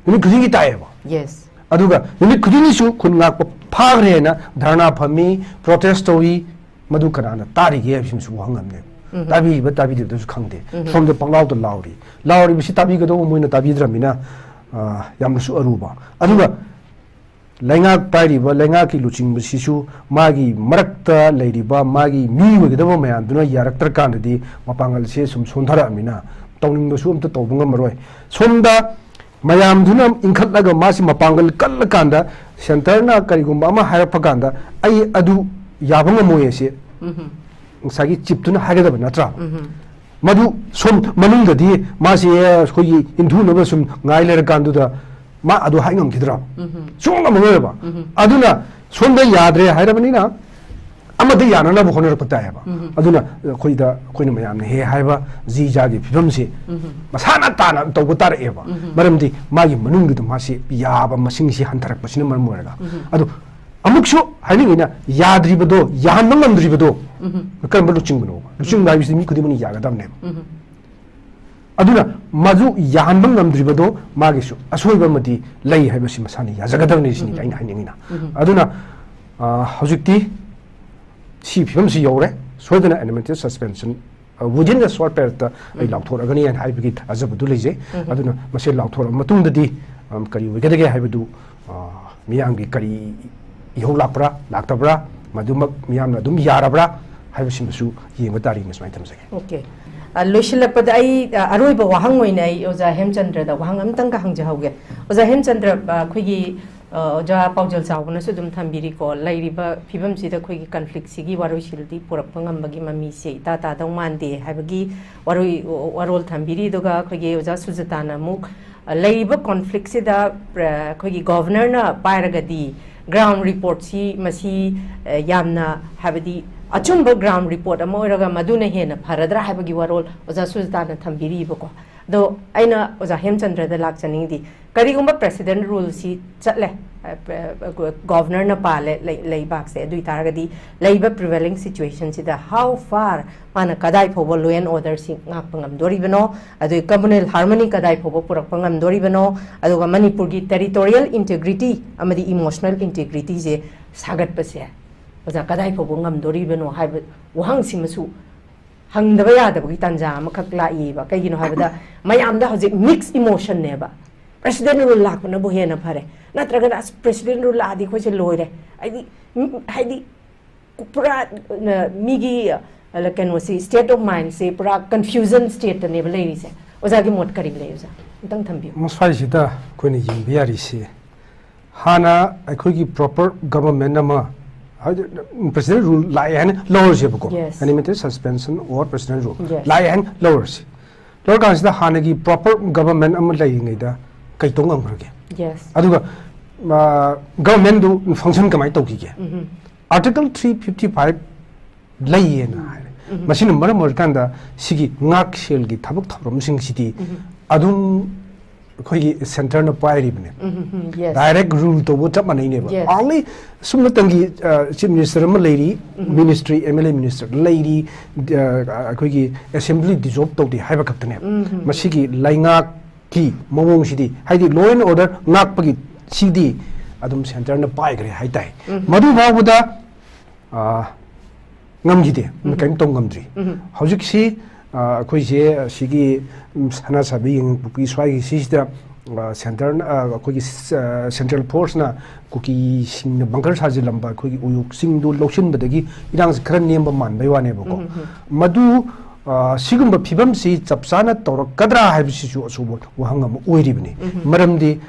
ꯅꯨꯃꯤꯠ ꯈꯨꯗꯤꯡꯒꯤ ꯇꯥꯏꯌꯦꯕ꯫ Yes꯫ ꯑꯗꯨꯒ ꯅꯨꯃꯤꯠ ꯈꯨꯗꯤꯡꯒꯤꯁꯨ ꯈꯨꯟ ꯉꯥꯛꯄ ꯐꯥꯈ꯭ꯔꯦꯅ ꯙꯔꯅꯥ ꯐꯝꯃꯤ, ꯄ꯭ꯔꯣꯇꯦꯁ ꯇꯧꯏ, ꯃꯗꯨ ꯀꯅꯥꯅ ꯇꯥꯔꯤꯒꯦ ꯍꯥꯏꯕꯁꯤꯃꯁꯨ ꯋꯥꯍꯪ ꯑꯃꯅꯦ꯫ ꯇꯥꯕꯤꯔꯤꯕ ꯇꯥꯕꯤꯗꯕꯗꯁꯨ ꯈꯪꯗꯦ꯫ ꯁꯣꯝꯗ ꯄꯪꯂꯥꯎꯗ ꯂꯥꯎꯔꯤ꯫ ꯂꯥꯎꯔꯤꯕꯁꯤ ꯇꯥꯕꯤꯒꯗꯧꯕ ꯃꯣꯏꯅ ꯇꯥꯕꯤꯗ꯭ꯔꯕꯅꯤꯅ, ꯑ, ꯌꯥꯝꯅꯁꯨ ꯑꯔꯨꯕ꯫ ꯑꯗꯨꯒ ꯂꯩꯉꯥꯛ ꯄꯥꯏꯔꯤꯕ ꯂꯩꯉꯥꯛꯀꯤ ꯂꯨꯆꯤꯡꯕꯁꯤꯁꯨ ꯃꯥꯒꯤ ꯃꯔꯛꯇ ꯂꯩꯔꯤꯕ ꯃꯥꯒꯤ ꯃꯤ ꯑꯣꯏꯒꯗꯕ ꯃꯌꯥꯝꯗꯨꯅ ꯌꯥꯔꯛꯇ꯭ꯔꯀꯥꯟꯗꯗꯤ ꯃꯄꯥꯡꯒꯜꯁꯦ ꯁꯨꯝ ꯁꯣꯟꯊꯔꯛꯑꯃꯤꯅ ꯇꯧꯅꯤꯡꯕꯁꯨ ꯑꯝꯇ ꯇꯧꯕ ꯉꯝꯃꯔꯣꯏ꯫ ꯁꯣꯝꯗ ꯃꯌꯥꯝꯗꯨꯅ ꯏꯟꯈꯠꯂꯒ ꯃꯥꯁꯤ ꯃꯄꯥꯡꯒꯜ ꯀꯜꯂꯀꯥꯟꯗ centreꯅ ꯀꯔꯤꯒꯨꯝꯕ ꯑꯃ ꯍꯥꯏꯔꯛꯄ ꯀꯥꯟꯗ ꯑꯩ ꯑꯗꯨ ꯌꯥꯕ ꯉꯝꯃꯣꯏ ꯑꯁꯤ ꯉꯁꯥꯏꯒꯤ chiefꯇꯨꯅ ꯍꯥꯏꯒꯗꯕ ꯅꯠꯇ꯭ꯔꯥ? ꯃꯗꯨ ꯁꯣꯝ ꯃꯅꯨꯡꯗꯗꯤ ꯃꯥꯁꯦ ꯑꯩꯈꯣꯏꯒꯤ ꯏꯟꯊꯨꯅꯕ ꯁꯨꯝ ꯉꯥꯏ ꯂꯩꯔꯀꯥꯟꯗꯨꯗ ꯃꯥ ꯑꯗꯨ ꯍꯥꯏ ꯉꯝꯈꯤꯗ꯭ꯔꯥ? ꯁꯨꯡꯉꯝ ꯉꯝꯃꯔꯣꯏꯕ꯫ ꯑꯗꯨꯅ ꯁꯣꯝꯗ ꯌꯥꯗ꯭ꯔꯦ ꯍꯥꯏꯔꯕꯅꯤꯅ ꯑꯃꯗ ꯌꯥꯅꯅꯕ ꯍꯣꯠꯅꯔꯛꯄ ꯇꯥꯏꯌꯦꯕ꯫ ꯑꯗꯨꯅ ꯑꯩꯈꯣꯏꯗ, ꯑꯩꯈꯣꯏꯅ ꯃꯌꯥꯝꯅ ꯍꯦ ꯍꯥꯏꯕ ꯖꯤ ꯖꯥꯒꯤ ꯐꯤꯕꯝꯁꯤ ꯃꯁꯥꯅ ꯇꯥꯅ ꯇꯧꯕ ꯇꯥꯔꯛꯑꯦꯕ꯫ ꯃꯔꯝꯗꯤ ꯃꯥꯒꯤ ꯃꯅꯨꯡꯒꯤꯗ ꯃꯥꯁꯤ ꯌꯥꯕ ꯃꯁꯤꯡꯁꯤ ꯍꯟꯊꯔꯛꯄꯁꯤꯅ ꯃꯔꯝ ꯑꯣꯏꯔꯒ꯫ ꯑꯗꯣ ꯑꯃꯨꯛꯁꯨ ꯍꯥꯏꯅꯤꯡꯉꯤꯅ, ꯌꯥꯗ꯭ꯔꯤꯕꯗꯣ ꯌꯥꯍꯟꯕ ꯉꯝꯗ꯭ꯔꯤꯕꯗꯣ ꯀꯔꯝꯕ ꯂꯨꯆꯤꯡꯕꯅꯣꯕ? ꯂꯨꯆꯤꯡꯕ ꯍꯥꯏꯕꯁꯤꯗꯤ ꯃꯤ ꯈꯨꯗꯤꯡꯃꯛꯅ ꯌꯥꯒꯗꯕꯅꯦꯕ꯫ ꯑꯗꯨꯅ ꯃꯗꯨ ꯌꯥꯍꯟꯕ ꯉꯝꯗ꯭ꯔꯤꯕꯗꯣ ꯃꯥꯒꯤꯁꯨ ꯑꯁꯣꯏꯕ ꯑꯃꯗꯤ ꯂꯩ ꯍꯥꯏꯕꯁꯤ ꯃꯁꯥꯅ ꯌꯥꯖꯒꯗꯕꯅꯤ ꯁꯤꯅꯤ ꯑꯩꯅ ꯍꯥꯏꯅꯤꯡꯉꯤꯅ꯫ ꯑꯗꯨꯅ, ꯑ, ꯍꯧꯖꯤꯛꯇꯤ ꯁꯤ ꯐꯤꯕꯝꯁꯤ ꯌꯧꯔꯦ, ꯁꯣꯏꯗꯅ administrative suspension, ꯑ, within the short periodꯇ ꯑꯩ ꯂꯥꯎꯊꯣꯔꯛꯑꯒꯅꯤ ꯍꯥꯏꯅ ꯍꯥꯏꯕꯒꯤ ꯊꯥꯖꯕꯗꯨ ꯂꯩꯖꯩ꯫ ꯑꯗꯨꯅ ꯃꯁꯤ ꯂꯥꯎꯊꯣꯔꯛꯑꯕ ꯃꯇꯨꯡꯗꯗꯤ, ꯑꯝ, ꯀꯔꯤ ꯑꯣꯏꯒꯗꯒꯦ ꯍꯥꯏꯕꯗꯨ, ꯑ, ꯃꯤꯌꯥꯝꯒꯤ ꯀꯔꯤ ꯏꯍꯧ ꯂꯥꯛꯄ꯭ꯔꯥ ꯂꯥꯛꯇꯕ꯭ꯔꯥ, ꯃꯗꯨꯃꯛ ꯃꯤꯌꯥꯝꯅ ꯑꯗꯨꯝ ꯌꯥꯔꯕ꯭ꯔꯥ ꯍꯥꯏꯕꯁꯤꯃꯁꯨ ꯌꯦꯡꯕ ꯇꯥꯔꯤꯅ ꯁꯨꯃꯥꯏꯅ ꯊꯝꯖꯒꯦ꯫ OK꯫ ꯑ, ꯂꯣꯏꯁꯤꯜꯂꯛꯄꯗ ꯑꯩ, ꯑ, ꯑꯔꯣꯏꯕ ꯋꯥꯍꯪ ꯑꯣꯏꯅ ꯑꯩ ꯑꯣꯖꯥ ꯍꯦꯝꯆꯟꯗ꯭ꯔꯗ ꯋꯥꯍꯪ ꯑꯃꯇꯪꯒ ꯍꯪꯖꯍꯧꯒꯦ꯫ ꯑꯣꯖꯥ ꯍꯦꯝꯆꯟꯗ꯭ꯔ, ꯑ, ꯑꯩꯈꯣꯏꯒꯤ, ꯑ, ꯑꯣꯖꯥ ꯄꯥꯎꯖꯦꯜ ꯆꯥꯎꯕꯅꯁꯨ ꯑꯗꯨꯝ ꯊꯝꯕꯤꯔꯤꯀꯣ, ꯂꯩꯔꯤꯕ ꯐꯤꯕꯝꯁꯤꯗ ꯑꯩꯈꯣꯏꯒꯤ conflictꯁꯤꯒꯤ ꯋꯥꯔꯣꯏꯁꯤꯜꯗꯤ ꯄꯨꯔꯛꯄ ꯉꯝꯕꯒꯤ ꯃꯃꯤꯁꯦ ꯏꯇꯥ ꯇꯥꯗꯧ ꯃꯥꯟꯗꯦ ꯍꯥꯏꯕꯒꯤ ꯋꯥꯔꯣꯏ, ꯋꯥꯔꯣꯜ ꯊꯝꯕꯤꯔꯤ꯫ ꯑꯗꯨꯒ ꯑꯩꯈꯣꯏꯒꯤ ꯑꯣꯖꯥ ꯁꯨꯖꯇꯥꯅ ꯑꯃꯨꯛ, ꯑ, ꯂꯩꯔꯤꯕ conflictꯁꯤꯗ, ꯑ, ꯑꯩꯈꯣꯏꯒꯤ Governorꯅ ꯄꯥꯏꯔꯒꯗꯤ ground reportꯁꯤ ꯃꯁꯤ, ꯑ, ꯌꯥꯝꯅ, ꯍꯥꯏꯕꯗꯤ, ꯑꯆꯨꯝꯕ ground report ꯑꯃ ꯑꯣꯏꯔꯒ ꯃꯗꯨꯅ ꯍꯦꯟꯅ ꯐꯔꯗ꯭ꯔꯥ ꯍꯥꯏꯕꯒꯤ ꯋꯥꯔꯣꯜ ꯑꯣꯖꯥ ꯁꯨꯖꯇꯥꯅ ꯊꯝꯕꯤꯔꯤꯕꯀꯣ꯫ ꯑꯗꯣ ꯑꯩꯅ ꯑꯣꯖꯥ ꯍꯦꯝꯆꯟꯗ꯭ꯔꯗ ꯂꯥꯛꯆꯅꯤꯡꯉꯤꯗꯤ, ꯀꯔꯤꯒꯨꯝꯕ President ruleꯁꯤ ꯆꯠꯂꯦ, ꯑ, ꯄ-, ꯑ, Governorꯅ ꯄꯥꯜꯂꯦ ꯂꯩ-, ꯂꯩꯕꯥꯛꯁꯦ, ꯑꯗꯨ ꯑꯣꯏꯇꯥꯔꯒꯗꯤ ꯂꯩꯔꯤꯕ prevailing situationꯁꯤꯗ how far ꯃꯥꯅ ꯀꯗꯥꯏ ꯐꯥꯎꯕ law and orderꯁꯤ ꯉꯥꯛꯄ ꯉꯝꯗꯣꯔꯤꯕꯅꯣ, ꯑꯗꯨꯒ communal harmony ꯀꯗꯥꯏ ꯐꯥꯎꯕ ꯄꯨꯔꯛꯄ ꯉꯝꯗꯣꯔꯤꯕꯅꯣ, ꯑꯗꯨꯒ ꯃꯅꯤꯄꯨꯔꯒꯤ territorial integrity ꯑꯃꯗꯤ emotional integrityꯁꯦ ꯁꯥꯒꯠꯄꯁꯦ ꯑꯣꯖꯥ ꯀꯗꯥꯏ ꯐꯥꯎꯕ ꯉꯝꯗꯣꯔꯤꯕꯅꯣ ꯍꯥꯏꯕ ꯋꯥꯍꯪꯁꯤꯃꯁꯨ ꯍꯪꯗꯕ ꯌꯥꯗꯕꯒꯤ ꯇꯥꯟꯖꯥ ꯑꯃꯈꯛ ꯂꯥꯛꯏꯕ꯫ ꯀꯩꯒꯤꯅꯣ ꯍꯥꯏꯕꯗ ꯃꯌꯥꯝꯗ ꯍꯧꯖꯤꯛ mixed emotionꯅꯦꯕ꯫ President rule ꯂꯥꯛꯄꯅꯕꯨ ꯍꯦꯟꯅ ꯐꯔꯦ, ꯅꯠꯇ꯭ꯔꯒꯅ ꯑꯁ President rule ꯂꯥꯛꯑꯗꯤ ꯑꯩꯈꯣꯏꯁꯦ ꯂꯣꯏꯔꯦ, ꯍꯥꯏꯗꯤ, ꯎꯝ, ꯍꯥꯏꯗꯤ ꯄꯨꯔꯥ, ꯑ, ꯃꯤꯒꯤ ꯑꯗ ꯀꯩꯅꯣꯁꯤ, state of mindꯁꯤ ꯄꯨꯔꯥ confusion stateꯇꯅꯦꯕ ꯂꯩꯔꯤꯁꯦ꯫ ꯑꯣꯖꯥꯒꯤ ꯃꯣꯠ ꯀꯔꯤ ꯂꯩ, ꯑꯣꯖꯥ? ꯑꯝꯇꯪ ꯊꯝꯕꯤꯌꯨ꯫ ꯃꯁ꯭ꯋꯥꯏꯁꯤꯗ ꯑꯩꯈꯣꯏꯅ ꯌꯦꯡꯕ ꯌꯥꯔꯤꯁꯤ, ꯍꯥꯟꯅ ꯑꯩꯈꯣꯏꯒꯤ proper government ꯑꯃ, ꯍꯥꯏꯗꯤ, presidential rule ꯂꯥꯛꯑꯦ ꯍꯥꯏꯅ ꯂꯧꯔꯁꯦꯕꯀꯣ, Yes. animated suspension or presidential rule Yes. ꯂꯥꯛꯑꯦ ꯍꯥꯏꯅ ꯂꯧꯔꯁꯤ꯫ ꯂꯧꯔꯀꯥꯟꯁꯤꯗ ꯍꯥꯟꯅꯒꯤ proper government ꯑꯃ ꯂꯩꯔꯤꯉꯩꯗ ꯀꯩ ꯇꯧ ꯉꯝꯈ꯭ꯔꯒꯦ? Yes. ꯑꯗꯨꯒ governmentꯗꯨ function ꯀꯃꯥꯏꯅ ꯇꯧꯈꯤꯒꯦ? ꯎꯝ. Article three fifty five ꯂꯩꯌꯦꯅ ꯍꯥꯏꯔꯦ꯫ ꯎꯝ. ꯃꯁꯤꯅ ꯃꯔꯝ ꯑꯣꯏꯔꯀꯥꯟꯗ ꯁꯤꯒꯤ ꯉꯥꯛꯁꯦꯜꯒꯤ ꯊꯕꯛ ꯊꯧꯔꯝꯁꯤꯡꯁꯤꯗꯤ ꯎꯝ. ꯑꯗꯨꯝ ꯑꯩꯈꯣꯏꯒꯤ centreꯅ ꯄꯥꯏꯔꯤꯕꯅꯦ꯫ ꯎꯝ, ꯎꯝ, yes. Direct rule ꯇꯧꯕ ꯆꯞ ꯃꯥꯟꯅꯩꯅꯦꯕ꯫ Yes. Only ꯁꯨꯝꯅꯇꯪꯒꯤ, ꯑ, chief minister ꯑꯃ ꯂꯩꯔꯤ, ꯎꯝ. ministry, M L A minister ꯂꯩꯔꯤ, ꯑ, ꯑꯩꯈꯣꯏꯒꯤ assembly dissolve ꯇꯧꯗꯦ ꯍꯥꯏꯕ ꯈꯛꯇꯅꯦꯕ꯫ ꯎꯝ, ꯎꯝ. ꯃꯁꯤꯒꯤ ꯂꯩꯉꯥꯛꯀꯤ ꯃꯑꯣꯡꯁꯤꯗꯤ, ꯍꯥꯏꯗꯤ law and order ꯉꯥꯛꯄꯒꯤ ꯁꯤꯗꯤ ꯑꯗꯨꯝ centreꯅ ꯄꯥꯏꯈ꯭ꯔꯦ ꯍꯥꯏꯇꯥꯏ꯫ ꯎꯝ. ꯃꯗꯨ ꯐꯥꯎꯕꯗ, ꯑ, ꯉꯝꯈꯤꯗꯦ, ꯎꯝ. ꯀꯔꯤꯝ ꯇꯧ ꯉꯝꯗ꯭ꯔꯤ꯫ ꯎꯝ. ꯍꯧꯖꯤꯛꯁꯤ, ꯑ, ꯑꯩꯈꯣꯏꯁꯦ ꯁꯤꯒꯤ, ꯎꯝ, ꯁꯅꯥ ꯁꯥꯕꯤ ꯌꯦꯡꯉꯨ ꯄꯨꯈ꯭ꯔꯤ ꯁ꯭ꯋꯥꯏꯒꯤ ꯁꯤꯁꯤꯗ, ꯑ, centre, ꯑ, ꯑꯩꯈꯣꯏꯒꯤ ꯁ-, ꯑ, central forceꯅ ꯀꯨꯀꯤꯁꯤꯡꯅ bunker ꯁꯥꯖꯤꯜꯂꯝꯕ ꯑꯩꯈꯣꯏꯒꯤ ꯎꯌꯣꯛ ꯆꯤꯡꯗꯨ ꯂꯧꯁꯤꯟꯕꯗꯒꯤ ꯏꯔꯥꯡꯁꯤ ꯈꯔ ꯅꯦꯝꯕ ꯃꯥꯟꯕꯩ ꯋꯥꯅꯦꯕꯀꯣ꯫ ꯎꯝ, ꯎꯝ. ꯃꯗꯨ, ꯑ, ꯁꯤꯒꯨꯝꯕ ꯐꯤꯕꯝꯁꯤ ꯆꯞ ꯆꯥꯅ ꯇꯧꯔꯛꯀꯗ꯭ꯔꯥ ꯍꯥꯏꯕꯁꯤꯁꯨ ꯑꯆꯧꯕ ꯋꯥꯍꯪ ꯑꯃ ꯑꯣꯏꯔꯤꯕꯅꯤ꯫ ꯎꯝ. ꯃꯔꯝꯗꯤ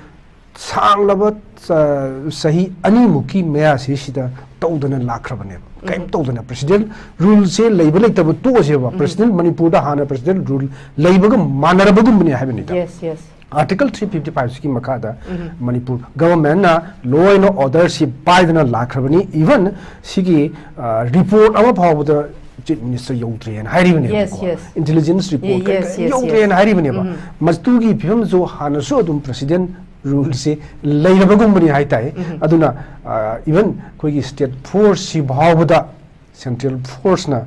ꯁꯥꯡꯂꯕ, ꯑ, ꯆꯍꯤ ꯑꯅꯤꯃꯨꯛꯀꯤ ꯃꯌꯥꯁꯤꯁꯤꯗ ꯇꯧꯗꯅ ꯂꯥꯛꯈ꯭ꯔꯕꯅꯦꯕ꯫ ꯀꯔꯤꯝ ꯎꯝ. ꯇꯧꯗꯅ presidential ruleꯁꯦ ꯂꯩꯕ ꯂꯩꯇꯕ ꯇꯣꯛꯑꯁꯦꯕ꯫ ꯎꯝ. Presidential ꯃꯅꯤꯄꯨꯔꯗ ꯍꯥꯟꯅ presidential rule ꯂꯩꯕꯒ ꯃꯥꯟꯅꯔꯕꯒꯨꯝꯕꯅꯦ ꯍꯥꯏꯕꯅꯤꯗ꯫ Yes, yes. Article three fifty fiveꯁꯤꯒꯤ ꯃꯈꯥꯗ ꯎꯝ. ꯃꯅꯤꯄꯨꯔ governmentꯅ law and orderꯁꯤ ꯄꯥꯏꯗꯅ ꯂꯥꯛꯈ꯭ꯔꯕꯅꯤ꯫ Even ꯁꯤꯒꯤ, ꯑ, report ꯑꯃ ꯐꯥꯎꯕꯗ chief minister ꯌꯧꯗ꯭ꯔꯦꯅ ꯍꯥꯏꯔꯤꯕꯅꯦꯕꯀꯣ꯫ Yes, yes. Intelligence report Ye-, yes, yes, ꯌꯧꯗ꯭ꯔꯦꯅ yes. ꯍꯥꯏꯔꯤꯕꯅꯦꯕ꯫ ꯎꯝ. ꯃꯗꯨꯒꯤ ꯐꯤꯕꯝꯁꯨ ꯍꯥꯟꯅꯁꯨ ꯑꯗꯨꯝ presidential ruleꯁꯤ ꯂꯩꯔꯕꯒꯨꯝꯕꯅꯤ ꯍꯥꯏꯇꯥꯏ꯫ ꯎꯝ. ꯑꯗꯨꯅ, ꯑ, even ꯑꯩꯈꯣꯏꯒꯤ state forceꯁꯤ ꯐꯥꯎꯕꯗ central forceꯅ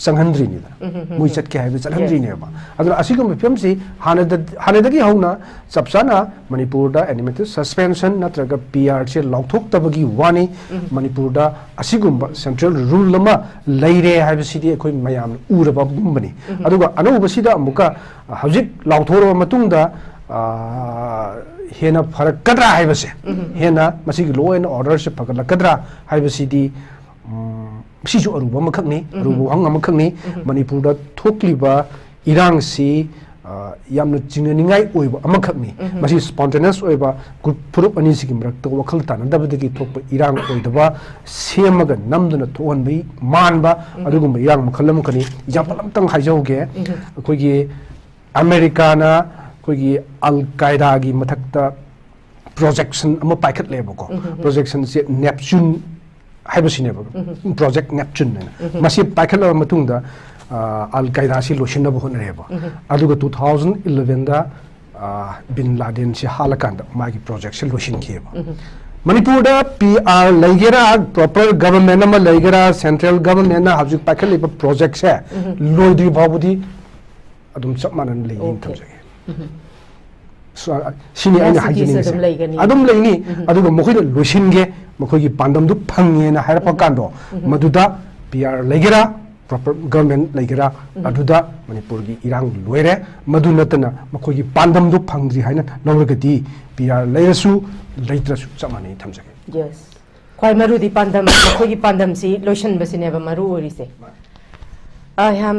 ꯆꯪꯍꯟꯗ꯭ꯔꯤꯅꯤꯗꯅ꯫ ꯎꯝ, ꯎꯝ, ꯎꯝ, ꯃꯣꯏ ꯎꯝ. ꯆꯠꯀꯦ ꯍꯥꯏꯕꯗ Yes. ꯆꯠꯍꯟꯗ꯭ꯔꯤꯅꯦꯕ꯫ ꯑꯗꯨꯅ ꯑꯁꯤꯒꯨꯝꯕ ꯐꯤꯕꯝꯁꯤ ꯍꯥꯟꯅꯗ-, ꯍꯥꯟꯅꯗꯒꯤ ꯍꯧꯅ ꯆꯞ ꯆꯥꯅ ꯃꯅꯤꯄꯨꯔꯗ animated suspension ꯅꯠꯇ꯭ꯔꯒ PRꯁꯦ ꯂꯥꯎꯊꯣꯛꯇꯕꯒꯤ ꯋꯥꯅꯤ꯫ ꯎꯝ. ꯃꯅꯤꯄꯨꯔꯗ ꯑꯁꯤꯒꯨꯝꯕ central rule ꯑꯃ ꯂꯩꯔꯦ ꯍꯥꯏꯕꯁꯤꯗꯤ ꯑꯩꯈꯣꯏ ꯃꯌꯥꯝꯅ ꯎꯔꯕꯒꯨꯝꯕꯅꯤ꯫ ꯎꯝ. ꯑꯗꯨꯒ ꯑꯅꯧꯕꯁꯤꯗ ꯑꯃꯨꯛꯀ ꯍꯧꯖꯤꯛ ꯂꯥꯎꯊꯣꯛꯂꯕ ꯃꯇꯨꯡꯗ, ꯑ, ꯍꯦꯟꯅ ꯐꯔꯛꯀꯗ꯭ꯔꯥ ꯍꯥꯏꯕꯁꯦ, ꯎꯝ. ꯍꯦꯟꯅ ꯃꯁꯤꯒꯤ law and orderꯁꯦ ꯐꯒꯠꯂꯛꯀꯗ꯭ꯔꯥ ꯍꯥꯏꯕꯁꯤꯗꯤ, ꯎꯝ, ꯁꯤꯁꯨ ꯑꯔꯨꯕ ꯑꯃꯈꯛꯅꯤ, ꯑꯔꯨꯕ ꯋꯥꯍꯪ ꯑꯃꯈꯛꯅꯤ꯫ ꯃꯅꯤꯄꯨꯔꯗ ꯊꯣꯛꯂꯤꯕ ꯏꯔꯥꯡꯁꯤ, ꯑ, ꯌꯥꯝꯅ ꯆꯤꯡꯅꯅꯤꯡꯉꯥꯏ ꯑꯣꯏꯕ ꯑꯃꯈꯛꯅꯤ꯫ ꯃꯁꯤ spontaneous ꯑꯣꯏꯕ ꯒ꯭ꯔꯨꯞ, ꯐꯨꯔꯨꯞ ꯑꯅꯤꯁꯤꯒꯤ ꯃꯔꯛꯇ ꯋꯥꯈꯜ ꯇꯥꯅꯗꯕꯗꯒꯤ ꯊꯣꯛꯄ ꯏꯔꯥꯡ ꯑꯣꯏꯗꯕ, ꯁꯦꯝꯃꯒ ꯅꯝꯗꯨꯅ ꯊꯣꯛꯍꯟꯕꯒꯤ ꯃꯥꯟꯕ ꯑꯗꯨꯒꯨꯝꯕ ꯏꯔꯥꯡ ꯃꯈꯜ ꯑꯃꯈꯛꯅꯤ꯫ Example ꯑꯃꯇꯪ ꯍꯥꯏꯖꯍꯧꯒꯦ꯫ ꯑꯩꯈꯣꯏꯒꯤ ꯑꯃꯦꯔꯤꯀꯥꯅ ꯑꯩꯈꯣꯏꯒꯤ ꯑꯜ ꯀꯥꯏꯗꯥꯒꯤ ꯃꯊꯛꯇ projection ꯑꯃ ꯄꯥꯏꯈꯠꯂꯦꯕꯀꯣ꯫ Projectionꯁꯦ Neptune ꯍꯥꯏꯕꯁꯤꯅꯦꯕ, Project Neptune ꯍꯥꯏꯅ꯫ ꯃꯁꯤ ꯄꯥꯏꯈꯠꯂꯕ ꯃꯇꯨꯡꯗ, ꯑ, ꯑꯜ ꯀꯥꯏꯗꯥꯁꯤ ꯂꯣꯏꯁꯤꯟꯅꯕ ꯍꯣꯠꯅꯔꯦꯕ꯫ ꯑꯗꯨꯒ two thousand elevenꯗ, ꯑ, ꯕꯤꯟ ꯂꯥꯗꯦꯟꯁꯤ ꯍꯥꯠꯂꯀꯥꯟꯗ ꯃꯥꯒꯤ projectꯁꯦ ꯂꯣꯏꯁꯤꯟꯈꯤꯑꯕ꯫ ꯃꯅꯤꯄꯨꯔꯗ P R ꯂꯩꯒꯦꯔꯥ, proper government ꯑꯃ ꯂꯩꯒꯦꯔꯥ, central governmentꯅ ꯍꯧꯖꯤꯛ ꯄꯥꯏꯈꯠꯂꯤꯕ projectꯁꯦ ꯂꯣꯏꯗ꯭ꯔꯤ ꯐꯥꯎꯕꯗꯤ ꯑꯗꯨꯝ ꯆꯞ ꯃꯥꯟꯅꯅ ꯂꯩꯅꯤ Okay. ꯊꯝꯖꯒꯦ꯫ ꯁ-, ꯁꯤꯅꯤ ꯑꯩꯅ Capacityꯁꯨ ꯍꯥꯏꯖꯅꯤꯡꯉꯤꯁꯦ꯫ ꯑꯗꯨꯝ ꯂꯩꯒꯅꯤ꯫ ꯑꯗꯨꯝ ꯂꯩꯅꯤ꯫ ꯑꯗꯨꯒ ꯃꯈꯣꯏꯅ ꯂꯣꯏꯁꯤꯟꯒꯦ, ꯃꯈꯣꯏꯒꯤ ꯄꯥꯟꯗꯝꯗꯨ ꯐꯪꯉꯦꯅ ꯍꯥꯏꯔꯛꯄ ꯀꯥꯟꯗꯣ, ꯃꯗꯨꯗ P R ꯂꯩꯒꯦꯔꯥ, proper government ꯂꯩꯒꯦꯔꯥ, ꯑꯗꯨꯗ ꯃꯅꯤꯄꯨꯔꯒꯤ ꯏꯔꯥꯡ ꯂꯣꯏꯔꯦ꯫ ꯃꯗꯨ ꯅꯠꯇꯅ ꯃꯈꯣꯏꯒꯤ ꯄꯥꯟꯗꯝꯗꯨ ꯐꯪꯗ꯭ꯔꯤ ꯍꯥꯏꯅ ꯂꯧꯔꯒꯗꯤ P R ꯂꯩꯔꯁꯨ ꯂꯩꯇ꯭ꯔꯁꯨ ꯆꯞ ꯃꯥꯟꯅꯩ ꯊꯝꯖꯒꯦ꯫ Yes. ꯈ꯭ꯋꯥꯏ ꯃꯔꯨꯗꯤ ꯄꯥꯟꯗꯝ, ꯃꯈꯣꯏꯒꯤ ꯄꯥꯟꯗꯝꯁꯤ ꯂꯣꯏꯁꯤꯟꯕꯁꯤꯅꯦꯕ ꯃꯔꯨ ꯑꯣꯏꯔꯤꯁꯦ꯫ ꯑ, ꯌꯥꯝ